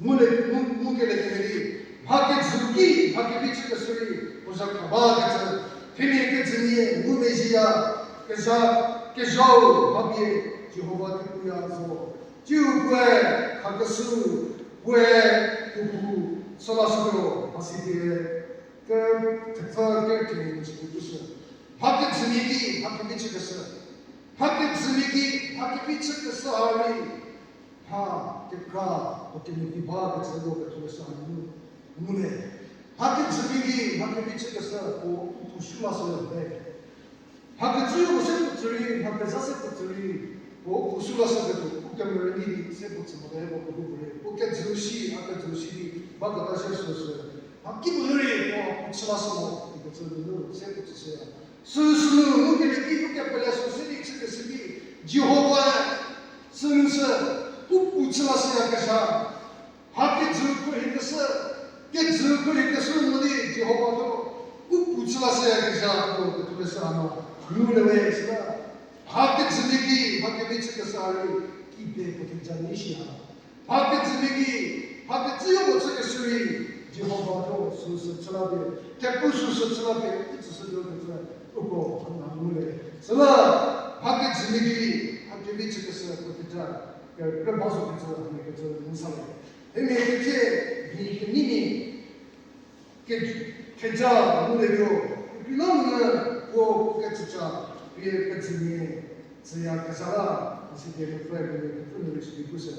ngule, ngu, ngukele kemhie di, mha kejü ki, mha kevi chükeshü rei, puo zha kra bakecü, themia kejü nie, ngumezhieya, kezha, kezhau, mha pie, Jihova kepouya zo. Tsiu puoe, khakeshü, puoe, puo pu, sülashütuo, mhasi die, ke, thepfü, ke, kenie nu sü pu sü. Mha kejümia ki, mha kevi chükeshü. Mha kejümia ki, mha kevi chükeshü ha rei. Mha kekra, puo kemeki bakecü lo ketholeshü ha nu, ngule. Mha kejümia ki, mha kevi chükeshü, puo u pu sülashüte. Mha kecü puo se puo tsü rei, mha kezha se puo tsü rei, puo u pu sülashüketuo, u kemerü nyi di se puo tsü mote, puo kehoupuorei. Puo kejü shi, a kejü shi di, baketa sie süsü. Mha kipuo nu rei, puo u chülashü mo, ikecü nunu se puo tsüshüya. Süsü nu, ngukemhie ki, u kepele süsü di chükeshü ki, Jihova, sünu sü, u pu chülashüyakezha. Mha kejü khruohikeshü, kejü khruohikeshü mo di Jihova thuo, u pu chülashüyakezha puo ketholeshü ha nu, ngulie we süla. Mha kejümia ki, mha kevi chükeshü ha rei, kide puo theja nyi shi ha. Mha kejümia ki, mha kecüyo puo chükeshü rei, Jihova thuo süsü chü la pie, kepu süsü chü la pie, u tsüshütuo kecü, uko hanu ngulie. Süla, mha kejümia ki, mha kevi chükeshü puo theja, ke, kre ba zo kecü, hanie kecü nu sa le. Themia kecie, di kenei ni, ke, theja ngulie liro, kekreilamonyü puo kecüca, pie kejümia, tsüyakezha la, mhasi die kepfü, kepfü nu rei sidi pu sü,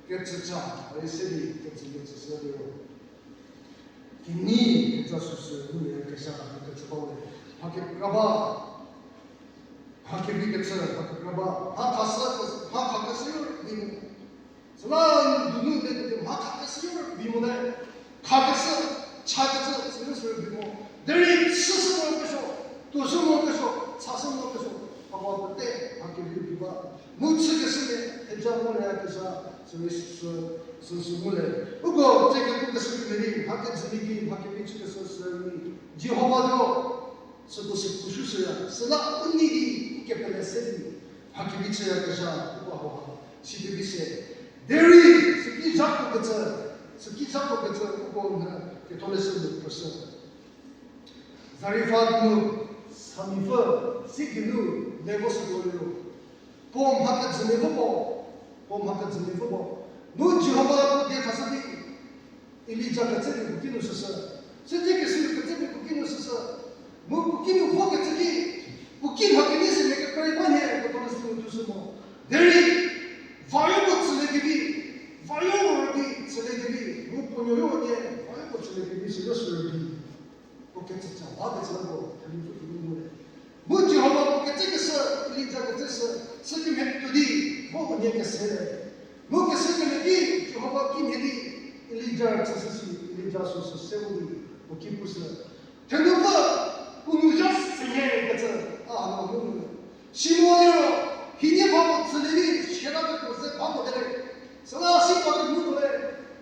kecüca, a rei se di kejümia tsüshü liro. Kenei kecü süsü ngulieyakezha nu kecü ba we. Mha kekra ba, mha kevi kecü, mha kekra ba, mha khashü, mha khakeshü di mu. Süla n donu le tuo di mha khakeshü rübei mo le. Khakeshü, chakeshü, süu sü rübei mo. Derei chüshü mo kesuo, tuoshü mo kesuo, chashü mo kesuo, hako pete mha kevi rübei ba. Mu chükeshü le, theja mo le ya kezha, süu sü, sü, sü mo le. Uko, tse kepu keshü le di, mha kejü le di, mha kevi chükeshü sü rei. Jihova tuo, süko sü pushü süya, süla u nei di, u kepele se di, mha kevi chüyakezha, uko hau ha, sikevi se. Derei, süki zhapuo kecü, süki zhapuo kecü, uko n ketholeshü nu phrüshü. Zarephath nu, samipfü, si geinu, le vo süko liro. Puo mha kejü le vo puo, puo mha kejü le vo puo. Mu Jihova puo die khashü di, Elija ketsepie puo kinu süsü. Sitse kesiu ketsepie puo kinu süsü. Mu puo kinu vokecü ki, puo ki mha kenei se mia kekrei ba nhie, puo tuo süu tuo sü mo. Derei, vayo puo tsüliekevi, vayo puo rübei tsüliekevi, mu puo nuoyo nie, vayo puo tsüliekevi süyo sü rübei. Puo kecüca bakecü la puo, themia pfü kinu ngulie. Mu Jihova puo ketsekeshü, Elija ketseshü, sükemhie tuo di, vo puo nie kese le. Mu kese kele ki, Jihova kimhie di, Elija tsüshü si, Elija süsü se vo di, puo ki pushü. Thenupfü, u nu zha se nhie kecü, a hanu ngu nu. Simo liro, hienie ba mo tsülie di, siata ketuo ze ba mo te le. Süla si pa kenu mo le,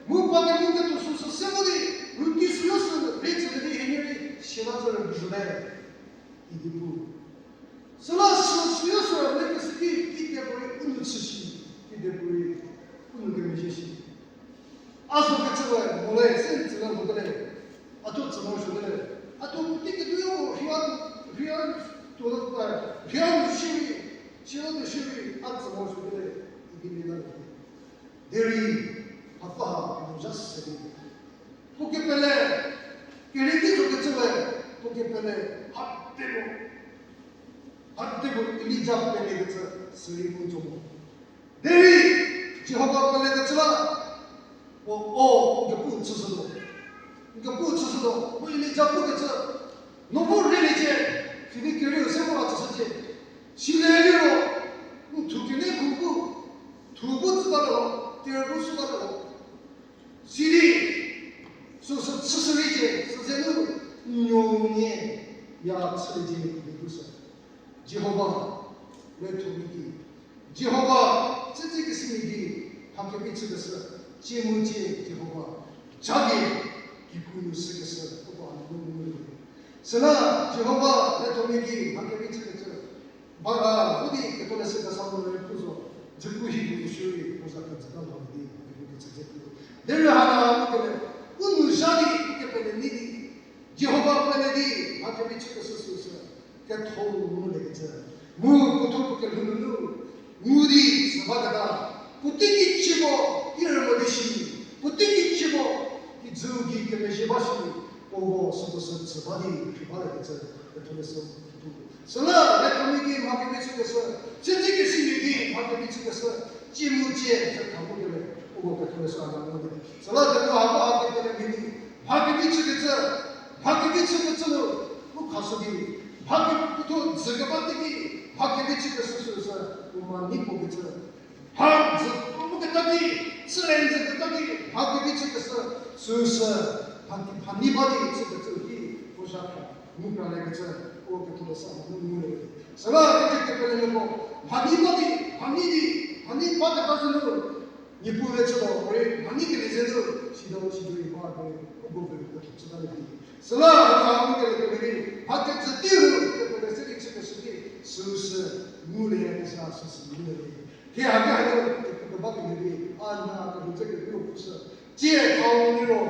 mu pa kenu ketuo süsü se vo di, ruti süyo sü rei tsülie di hienie rei siata zü rübei zo le, idi pu. Süla sü süyo sü rei kese ki, kidepuorei u nu chü shi, kidepuorei u nu kemezhie shi. A zo kecü we mo le, se n tsüla mo te le. A thuo tsü morosuo te le. A thuo puotei ketuo yo, rhia, rhia, tuo, rhia nu shierei, siata nu shierei, a tsü morosuo te le, idi mia la. Derei, hapfü ha, u nu zha se di. Puo kepele, kerei ki zo kecü we, puo kepele, ha te mo. Ha te mo Elija pelekecü, sürei mu zo mo. Derei, Jihova pelekecü la, puo, o, n kepu chüshütuo. N kepu chüshütuo, mu Elija pukecü, no bu rei liecie, sidi kerieu se vo la chüshücie. Sile liro, n thu kenie khu bu, thu bu tsüta liro, ter bu süta liro. Sidi, süsü chüshü reicie, süze nu, n nuo nie, ya chüliecie idi pusü. Jihova, letho mia ki. Jihova, tsütse kesimia ki, mha kevi chükeshü, cie mu cie Jihova, japie, kikru nu sükeshü, uko a nu ngu ngu. Süla, Jihova, letho mia ki, mha kevi chükecü, ba ga, vo di ketholeshü kesa nu rei pu zo, jüpu hi bu shierei, puo za kejüta lho di, kikru kecü ze pu. Derei hana, u kele, u nu zha di, u kepele nei di, Jihova pele di, mha kevi chükeshü süsü, ketho nu nguliekecü. Mu puothuo puo kelhou nunu, ngu di sü baketa, puotei ki chiebo, i rümo di shi, puotei ki chiebo, kijü gei kemezhie ba shi, puo süko sü tsü ba di, rhei baliekecü, ketholeshü pu. Süla, letho mia ki mha kevi chükeshü, tsütse kesimia ki mha kevi chükeshü, cie mu cie, ze tha mu kele, uko ketholeshü a nu ngulie. Süla, ketho hako ha kepele mhie di, mha kevi chükecü, mha kevi chükecü nu, u khashü di, mha kevi puothuo dzü keba teiki, mha kevi chükeshü süsü, u mha nei puo kecü. Mha dzü puo keta ki, chüle dzü keta ki, mha kevi chükeshü süsü, mha ki mha nei ba di chükecü ki, puo zha kra, mu kra lekecü, uko ketholeshü a nu ngulie. Süla kecü kepele meko, mha nei ba di, mha nei di, mha nei baketa zü nu, Niepuu le chütuo, morei mha nei kelie ze nu, sida u sidu rei ba di, uko be ketho chüta le di. Süla, mha nu kele kele di, mha kejü teiu, kepele se di chükeshü ki, süsü, ngulie, isa süsü ngulie. Thie haki hanu, kepu keba kemhie di, a na kehou dze kepu pushü. Tie thau liro,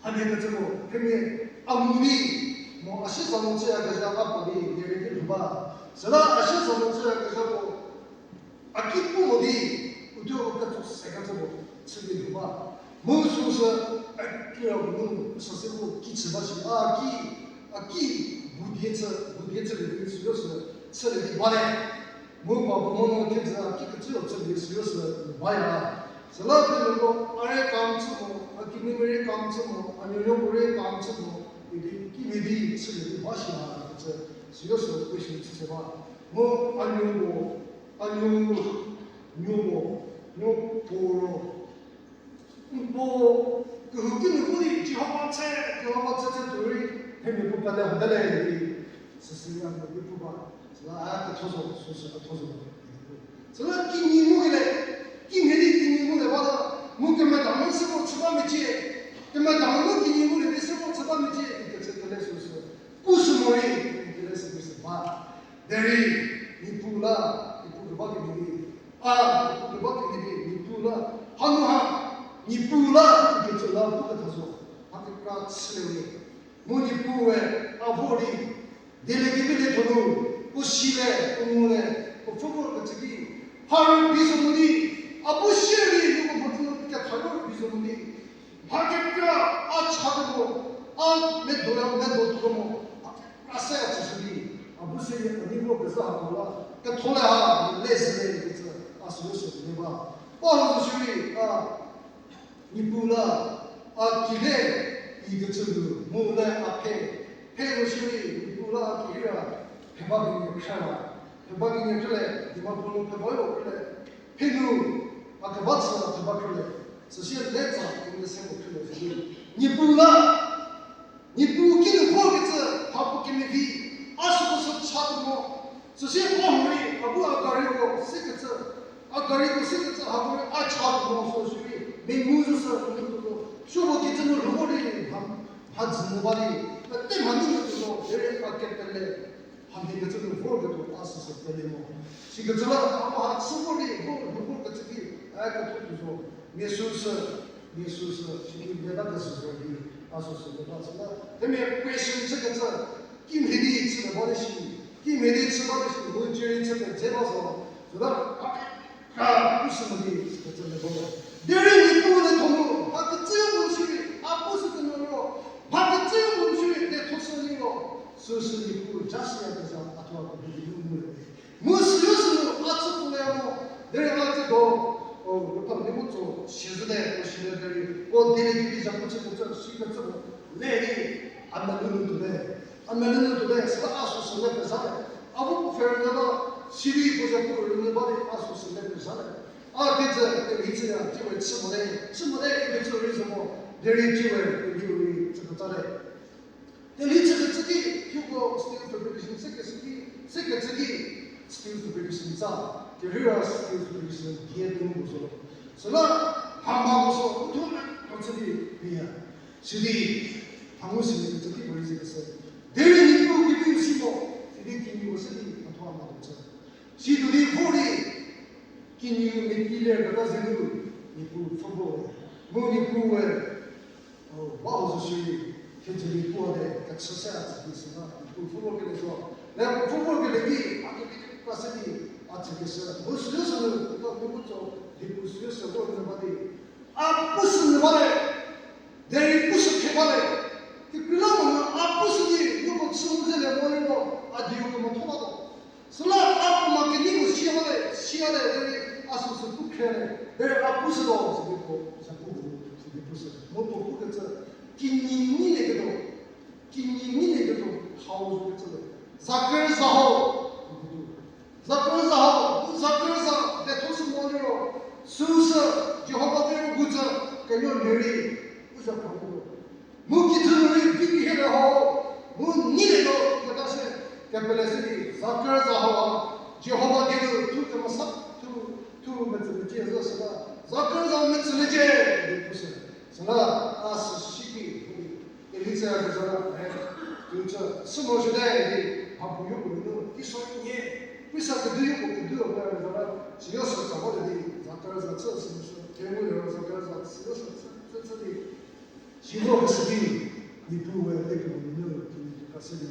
hanie kecü mo, themia, a mu di, mo a sie za mo chüyakezha a pa di, lerei di lhou ba. Süla a sie za mo chüyakezhako, a ki pu mo di, uthuo u ketso se kecü mo, chü di lhou ba. Mu süsü, a kira bu nu, sa se bu ki chü ba shi, a ki, a ki, bu die chü, bu die chülie di süyo sü, chülie di ba le. Mu pa bu mo no thiedzü a ki kecüyo chülie süyo sü, baya. Süla pie leko, a rei kam chü mo, a kinumia rei kam chü mo, a nuonuoko rei kam chü mo, idi kimhie di chülie di ba shi ha kecü, süyo sü question chü se ba. Mu a nuo mo, a nuo, nuo mo, Mu puo ro, n puo kehouki nu vo di Jihova tse, Jihova tse tse tuo rei, themia puo pele hote le di, süsü ya mo ki pu ba, süla a ketho zo, süsü ketho zo. Süla kinyi ngulie, kimhie di kinyi ngulie ba la, mu kemedanu se mo chü ba mecie, kemedanu mu kinyi ngulie di se mo chü ba mecie, ikecü kele süsü, pu sü morei, ikele süsü ba. Derei, Niepuu la, Niepuu keba kemhie di, a, Niepuu keba kemhie di, Niepuu la, hanu ha, Niepuu la, ikecü la pu ketha zo, mha kekra chülie we. Mu Niepuue, a vor di, dieliekevi liethonu, puo silie, puo ngulie, puo pfhü vorkecü ki, ha rübei zo mo di, a bu sie di, uko mhodzü nu ketha rübei zo mo di, mha kekra, a cha kemo, a medo ya medo tuo kemo, mha kekra se a chüshü di, a bu se di a ni vorkezhü hako la, ketho le ha, le zhülie ikecü, a süu sü di ba. Paul zo shierei, a, Niepuu la, a kile, ikecü nu, mu le a phe, phe zo shierei, Niepuu la a ki hira, pheba kenie khrüla, pheba kenie khrüle, Dimapur nu pheba yo khrüle, phe nu, a keba chü pheba khrüle, süsie le tsa kenie se mo khrüle, süsie, Niepuu la, Niepuu kinu vorkecü, mhapuo kemevi, a süko sü cha tuo mo, süsie Paul rei, a bu a gariko sekecü, a gariko sekecü, hako rei a cha tuo mo sü shierei, mengu zo sü, mengu zo, supuo kijü nu lhou di, mha, mhadzü nu ba di, pete mha nu nu tuo zo, derei a kepele, hamhie kecü nu vorketuo a süsü pele mo. Sikecü la, a mha chü vor di, vo, lhou vorkecü ki, a ketho tuo zo, mia süsü, mia süsü, sidi mia ta kesü zo di, a süsü le ba süla, themia question chükecü, kimhie di chü le ba di shi, kimhie di chü ba di shi, mu cierei chü pedze ba zo, süla, a, ka, pu sü mo di, sikecü le ba zo. Derei Niepuu lietho nu, mha kecü mo shierei, a pu sü kenu ro, mha kecü mo shierei, lietho sü liro, süsü Niepuu ja shüyakezha, a thuo a kehou geinu ngulie. Mu süu sünu a chü pfü le mo, derei a tsiedo, o, rüpha ni mu tso, siezhüte, o, siezhü derei, o, dieliekevi zhapu chükecü, sikecü mo, le di, a melou nu tuote, a melou nu tuote, süla a süsü le pezhate. A bu puo pfhe rünyü ba, sidi puo zhapu rünyü ba di a süsü le pezhate. A kecü, kemhie chüya, ciewe chü mote, chü mote, kemhie chü rei zo mo, derei ciewe, kemhie rei chü pezhate. Telie chükecü ki, hieko steel fabrication sekecü ki, sekecü ki, steel fabrication tsa, kerhira steel fabrication die tuo zo. Süla, hamako so, utho na, ko chü di, biya. Sidi, hangu sidi kecü ki, bari se kese. Derei Niepuu kevi si mo, sidi kinyi ko se di, utho na ko chü. Situo di vor di, kinyi meti ler keta zenu, Niepuu pfhü bo, mu Niepuue, o, ba ho zo shierei, thedzü di puo de, kechü se a tsü di süla, Niepuu pfhü bo kele zo. Le pfhü bo kele ki, a kevi kekra se di, a tsükeshü. Mu süu sünu, keta Niepuu tso, Niepuu süu sü vor nu ba di. A pu sü nyü ba le, derei pu sü khe ba le. Kekreilamonyü a pu sü di, nieko chü mu ze le mo le mo, a diu kemo tho batuo. Süla a puo ma kenei puo sia ba le, sia le, derei a süsü pu khe le, derei a pu sü lo, sidi puo, zhapu, sidi pu sü. Mu puo pukecü, kinyi nyilieketuo, kinyi nyilieketuo, hau zo kecü le. Zaker za hau, iketuo. Zaker za hau, zaker za, lietho sü mo liro, süsü, Jihova kero gu tsü, kenuo mhie rei, u za kha liro. Mu kithü nu rei vi kehie le hau, mu nyilie tuo keta se, kepele se di, zaker za hau ha, Jihova kinu thu kemesa, thu, thu metsü mecie zo süla, zaker za metsü mecie, di pu sü. Süla, a sü si ki, Telie chüyakezha la, e, tuo chü, sü morosuote di, mhapuo yopuo nunu, teiso nie, puosa kedu yopuo kedu puo kezha la, süyo sü tsa bate di, zaker za chü sü sü, kengu liro zaker za süyo sü chü, chü, chü di, siro kesü di, Niepuue tekepuo nunu, tuo kase di.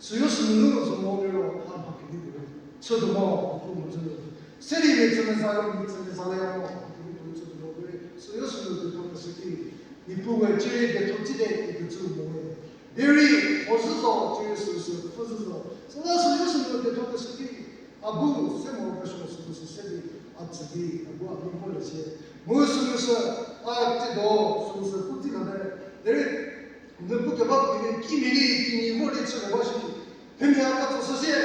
Süyo sü nunu zo mo liro, ha mha kedipuo chütuo mo, Niepuu mhodzü nu. Se di metsümeza, metsümeza le ya mo, Niepuu chütuo mo, derei süyo sü nu tuo kese ki, Niepuue cierei lietho tsite ikecü mo we. Derei, puo zhü zo, cierei süsü pfhü zhü zo. Süla süyo sü nu lietho kese ki, a bu se morokesuo süsü se di, a tsü di, a bu a bu mo le sie. Mu süsü, a tsiedo, süsü pu tsi late. Derei, nu pu keba kemhie di, kimhie di, kinyi vor di chülie ba shi. Themia a ka tso süsie,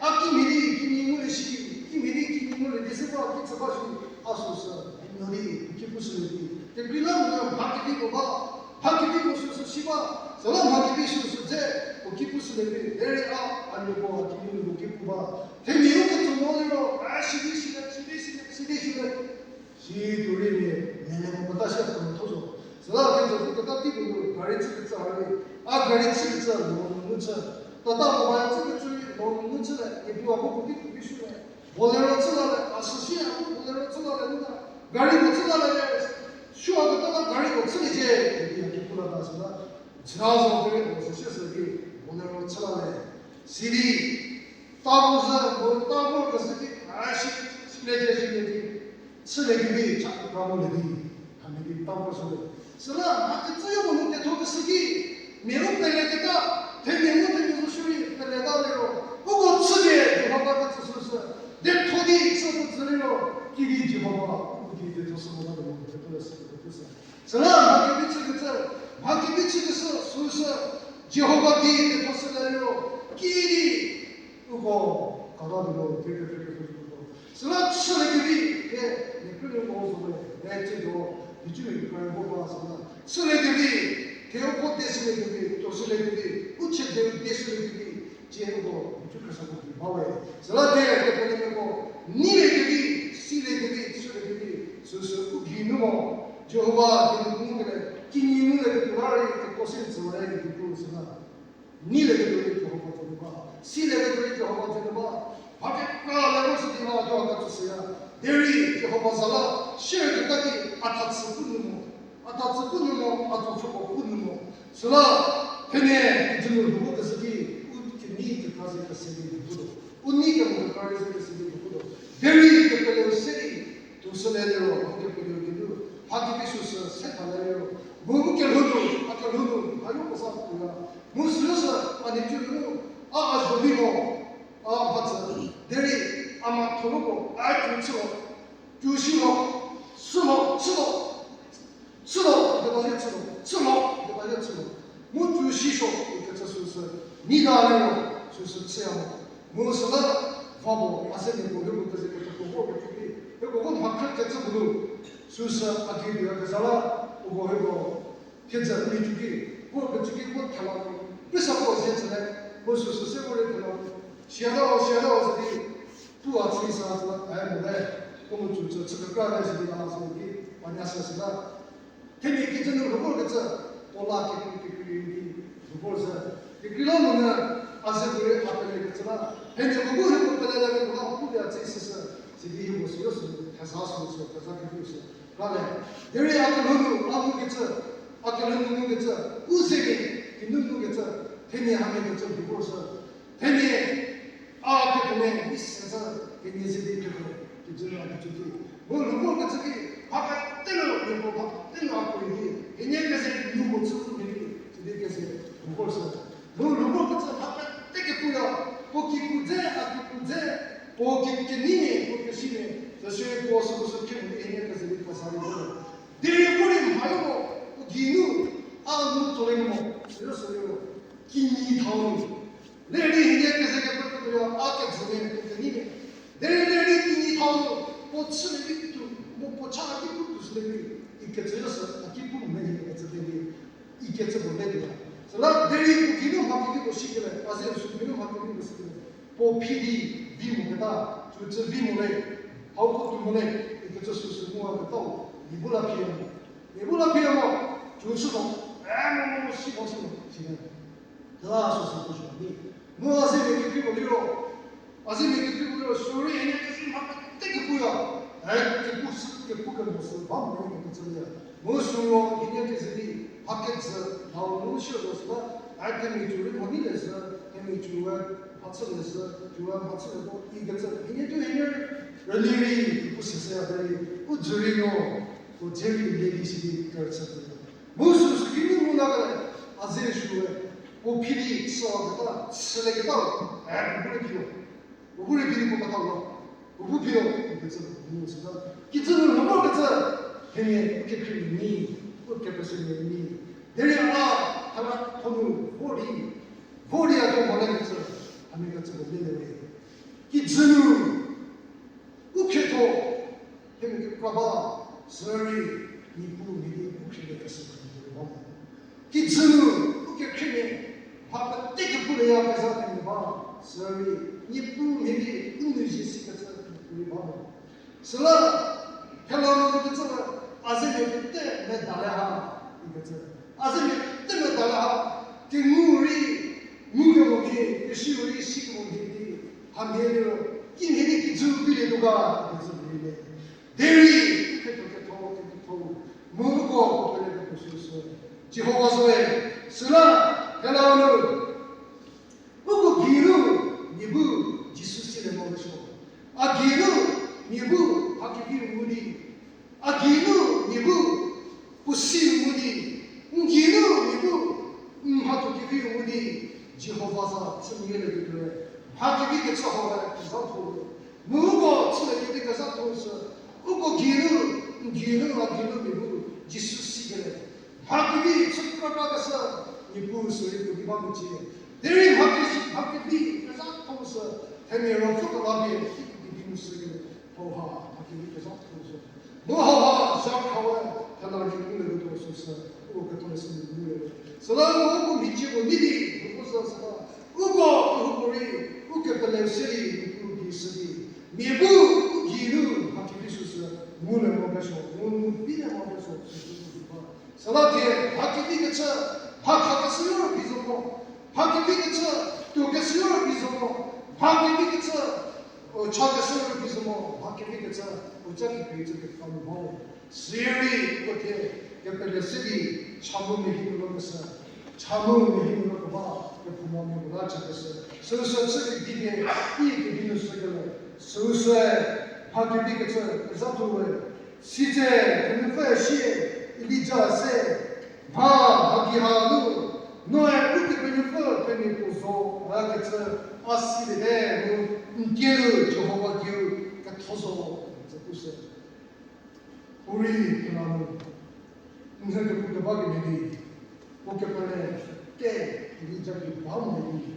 a kimhie di, kinyi ngulie shi, kimhie di, kinyi ngulie di se ba, ki chü ba shi. A süsü, a nuo di, puo ki pushülie di. Kekreilamonyü mha kevi puo ba, mha kevi puo süsü si ba, süla mha kevi süsü dze, puo ki pushülie di. Derei a, a nuo puo, a kinu puo ki pu ba. Themia u ketso mo liro, a sidi sidi, sidi sidi, sidi sidi. Si tuo rei mia, mele mo keta si a tuo mo tho zo. Süla ketsü pu keta tei puo nu, gari chükecü a rei. A gari chükecü, lo nunu chü. Tata mobile chükecü rei, lo nunu chü le, ipu a bu puo ki puo ki shü le. Bolero chü la le, a süsi a bu Bolero chü la le nuna. Gari puo chü la le, shuwa keta la gari puo chüliecie, idi a ki pu la ta süla. Chüla zo kere puo süsi sü di, Bolero chü la le. Sidi, tavo zü, mo tavo kezü ki, a si, siliecie, siliecie. Chülie kevi, cha kekra mo le di. Hamhie di tavo zü le. Süla, mha kecüyo mo nu tetho keshü ki, mia u peleketa, themia mu themia zo shierei peleta liro. Uko chülie, Jihova kecü süsü. Detho di chü puo tsü liro, kidi Jihova, uko di detho shü mota liro, detho le sü, detho sü. Süla mha kevi chükecü, mha kevi chükeshü süsü, Jihova di tetho shülie liro, kidi uko kata liro, kekre kekre kekre. Süla chülie kevi, ke, mia krünuoko zo le, e tsiedo, nhiculie kekra vo ba süla. Chülie kevi, ke uko de shülie kevi, tuo shülie kevi, u chie de de shülie kevi, tsie uko, nhicu khriesako di ba we. Süla de, kepelemiako, neilie kevi, silie kevi, chülie kevi, süsü u gei nu mo, Jihova di nu ngukele, kinyi nu le ketuo la rei, keko se tsü la rei, di pu süla. Neilieketuo rei Jihova zo nu ba, silieketuo rei Jihova zo nu ba, mha kekra le ro sidi la Jihova tsüshüya. Derei Jihova za la, shierketa ki a thatsü pu nu mo, a thatsü pu nu mo, a tsopfhüko pu nu mo. Süla, themia kijü nu lhou kezhü ki, u kenei kekra ze kese di lhou tuo. U nei kemo kekra rei ze kese di lhou tuo. Derei kepeleu se di, tuo shülie liro, u kepeleu geinu, mha kevi süsü se thalie liro. Mu u kelhou nu, a kelhou nu, a yo kesa puya. Mu süsü, a nhicu nu, a a zo vi mo, a mhatsü. Derei, a mhatho nu mo, a tuo chülo, tuo shilo, sülo, chülo. Chülo, keba ye chülo, chülo, keba ye chülo. Mu tuo shisho, ikecü süsü, nei ta liro, süsü chüya mo. Mu süla, va mo, a se nieko hieko keze kethoko vo kecü ki, hieko vo mha khrü kecü puo nu, süsü a ki tuoyakezha la, uko hieko, thiedzü mi tuo ki, vo kecü ki vo thela mo, pesa puo ze chüle, mu süsü se vo rei thela mo, siatao, siatao ze di, pu a chü sa tsüla, a mo le, ko mu tuo chü chü kekra le ze di la zo ki, panya se süla. Themia kijü nu lhou vorkecü, puo la kekrei kekrei rei di lhou vor zhü. Kekreilamonyü, a ze puorei a pelekecü la, themia puo bu hieko pelelakelieu la pu di a tsü süsü, sidi hieko süu sü, theza süu sü, theza kekrei sü, la le. Derei a kelhou nu, a ngukecü, a kelhou nu ngukecü, u ze ki, kinu ngukecü, themia hamia kecü lhou vor zhü. Themia, a kethomia, mi se zhü, kenie ze di kethomia, kijü nu a kijü di. Mu lhou vorkecü ki, mha pete nu, mia puo mha pete nu a puo di, kenie keze nu mo chü nu mhie di, sidi keze lhou vor zhü. Mu lhou vorkecü mha pete kepuya, puo kipu dze, a kipu dze, puo ki keneimia, puo kesimia, süsü puo süko sü khe mo di kenie keze di kesa di vo. Derei puo rei mha yo mo, puo geinu, a nu tsolie mo, süu sü liro, kinyi thau nu. Lerei hienie keze kepeketuoya a kejümia puo keneimia. Derei lerei kinyi thau nu, puo chülie vi tuo, mu puo cha a ki pu tuo shülie vi, ikecü yo sü a ki pu mo me ikecü derei, ikecü puo le tuoya. Süla derei puo geinu mha kevi puo sikele, a ze sü geinu mha kevi puo sikele. Puo phi di vi moketa, tuo chü vi mo le, hau ko tuo mo le, ikecü süsü mu a ketau, mia bu la phi mo. Mia bu la phi mo, tuo chü zo, e mo mo mo si mo si mo, sile. Kela süsü pu zo di. Mu a ze mia kekrei puo liro, a ze mia kekrei puo liro, sürei hienie keze mha pete kepuya. E kepu sü, kepu kemo sü ba mo ikecü le. Mu süu hienie keze di, mha kejü, nau nu shie zo süla, a themia tuo rei mha nei le sü, themia tuoe mha chülie sü, tuoe mha chülie vo ikecü, hienie tuo hienie rüli rei, kepu süsü ya derei, u dzü rei no, u dze rei le di sidi kerüchü tuo. Mu süsü kinu ngu la kele, a ze süe, puo phi di chü keta, chülieketa, e, puo bu rei phi lo. Puo bu rei phi di puo keta lo. Puo bu phi lo, ikecü ngu süta. Kijü nu lhou vorkecü, themia u kekhrie nyi, u kepese nyi. Derei a, thela tho nu, vor di, vor di a tuo mo le kecü, hamia kecü puo le le. Kijü nu, u khetho, themia ba, sürei, Niepuu mhie di u khriekeshü themia puorei ba mo. Kijü nu, u kekhriemia, mha pete kepuleyakezha themia ba, sürei, Niepuu mhie di u nu zie sikecü themia puorei ba mo. Süla, thela nu kecü, a zemia pete medale ha, ikecü. A zemia pete medale ha, kengu rei, ngukemo mhie, kesiu rei sikemo mhie di, hamhie liro, kimhie di kijü pilietuo ga, ikecü mhie le. Derei, u khrietho ketho, ketho, mu uko, uko pele kepushü sü. Jihova zoe, süla, thela nu, uko gei nu, mia bu Jisu silie mo kesuo. A gei nu, mia bu mha kevi ngu di. A gei nu, mia bu puo si ngu di. N gei nu, mia bu mhatho kevi ngu di. Jihova za chü mie le tuoe. Mha kevi kecü hau kezhatho. Mu uko chülie kevi kezhatho sü. Uko gei nu, n gei nu, a gei nu mia bu Jisu sikelie. Mha kevi chü krakrakeshü, Niepuu sürei puo di ba mecie. Derei mha kevi, mha kevi kezhatho sü, themia ruopfü kelapie, kikidi nu sikelie. Hauha, mha kevi kezhatho sü. Mu hauha, za khawe, thela rei ngulie ketuo süsü, uko ketholeshü nu ngulie. Süla uko mhicie puo nei di, uko za süla, uko kehoupuorei, u kepele se di, Niepuu gei shü di. Mia bu, u gei nu, mha kevi süsü, ngulie mo kesuo, ngu nu bilie mo kesuo, süsü di ba. Süla thie, mha kevi kecü, mha khakeshü rei zo mo. Mha kevi kecü, tuokeshü rei zo mo. Mha kevi kecü, o, chakeshü rei zo mo. Mha kevi kecü, o, cha kekrei chü kekra nu mo. Sirei, uko thie, kepele se di, cha mu mehi nu lo keshü. Cha mu mehi nu lo keba, kephoumamia puo la chakeshü. Süusü chü di di di, i kevi nu sü kele. Süusü, mha kevi kecü, kezhatho we. Sitse, Kepenuopfü sie, Elija se, mha, mha gei ha nu, noe Ukepenuopfü themia puo zo, a kecü, a siliete mu, n kieu Jihova dieu, ketho zo, kecü pushü. Puorei kela nu, n ze kepu keba kemhie di, puo kepele te Elija gei ba mo di.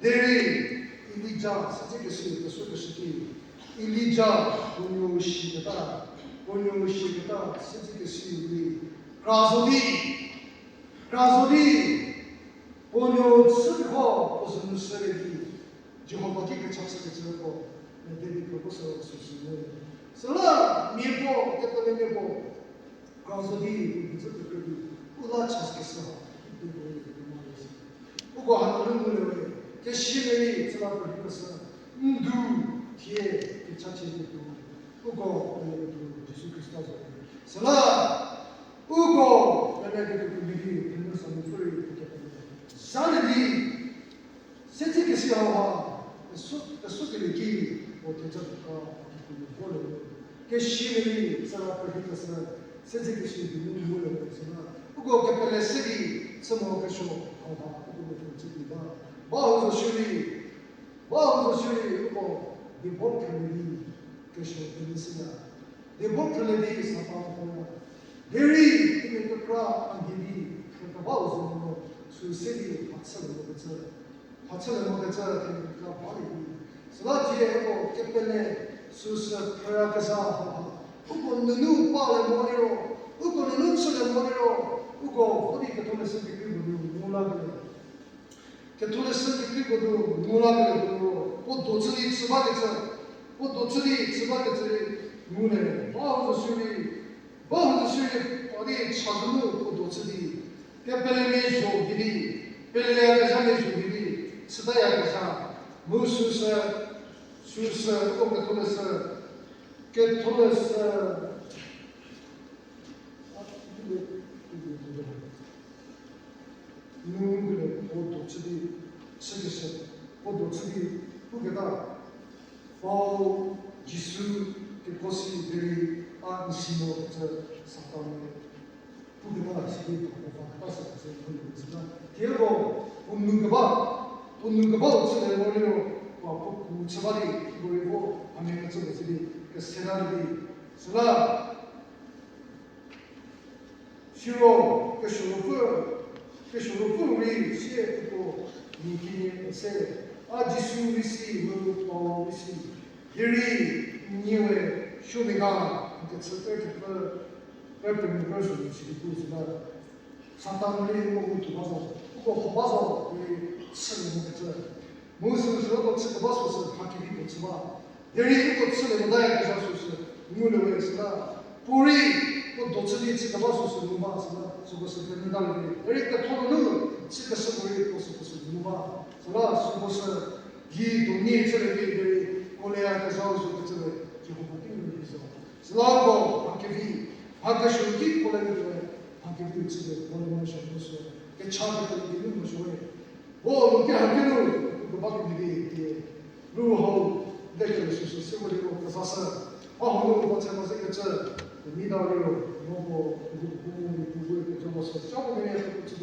Derei Elija, sitse kesi, kesuo kesi ki, Elija, puo nuo shiketa, puo nuo shiketa, sitse kesi di, kra zo di, kra zo di, puo nuo chü kho, puo sünu sülie di, Jihova ki kecha chükecüko, mia David puo ko sü süsü le. Süla mia puo, kepelemia puo, kra zo di, u gei zhü kekra di, u la chakeshü ha, u gei puorei kemale si. Uko hanu ngulie we, kesimia rei, süla puo rei keshü, n du, thie, kechachie di tuo, uko, Jisu Khrista zo. Süla, uko, pele ketuo kemhie di, thenu sa nu pfü rei, kepele. Zalie di, sitse kesi hauha, kesuo, kesuo kelie ki, puo theja kekra, kikru nu vorlie. Kesimia rei, süla puo rei keshü, sitse kesi di nu ngulie süla. Uko kepele se di, chü mo kesuo hauha, uko nu chü di ba. Ba hu zo shierei, ba hu zo shierei, uko, diebo phrülie di, kesuo pele se ya. Diebo phrülie di sapa mo ya. Derei, themia kekra a mhie di, khrükebau zo mo, sü se di, mhachülie mo kecü. Mhachülie mo kecü, themia kekra balie di. Süla thie uko kepele, süsü phrüyakezha hauha. Uko nunu palie mo liro, uko nunu chülie mo liro, uko vo di ketholeshü kekreiko nu ngu la kele. Ketholeshü kekreiko nu ngu la kele puo ro, puo do chü di chü bakecü, puo do chü di chü bakecü rei ngulie, ba hu zo shierei, ba hu zo shierei, pa di chazou nu puo do chü di, kepelemia zho gei di, peleyakezhamia zho gei di, chütayakezha, mu süsü, süsü, uko ketholeshü, ketholeshü, nu ngulie puo do chü di, chükeshü, puo do chü di, puketa, Paul, Jisu, keko si derei, a n si mo kecü Satan-e, puketa sidi puo va keta sü kecü ngulie süla. Tieko, puo nu keba, puo nu kebau chülie mo liro, puo puo ku chü ba di, puorei vo, a mia kecü puo chü di, kesela di, süla. Siro, kesuo ruopfü, kesuo ruopfü rei sie uko mia kenie se, a Jisu rei si, mu Paul rei si. Derei, nie we, suo mia ga. Kechü kre kepfü, kre pengou kre sü nu sidi pu süla, Satan rei uko ngu tuo ba zo, uko ho ba zo, rei chülie mokecü. Mu süsü uko chü keba süsü mha kevi puo chü ba. Derei uko chülie mota yakezha süsü ngulie we süla, puorei puo do chü di chü keba süsü ngu ba süla, süko sü penyü talie vi. Derei ketho nunu chü keshüko rei puo süko sü ngu ba. Süla süko sü gei do nie chülie vi derei, uko le yakezha zo kecü we, Jihova kinu rei zo. Süla uko mha kevi, mha kesuo ki puo le vi we, mha kevi chülie puo le morosuo, kecha ketuo di nu morosuo we. Vo nu ki hakinu, uko ba kevi di, di, ru hau, le kele süsü, süko liro kezashü. Mha hau nu uko tse mo ze kecü, mi da liro, mo ko, uko, uko, uko, uko, kecü mo sü, cha ko mia, uko chü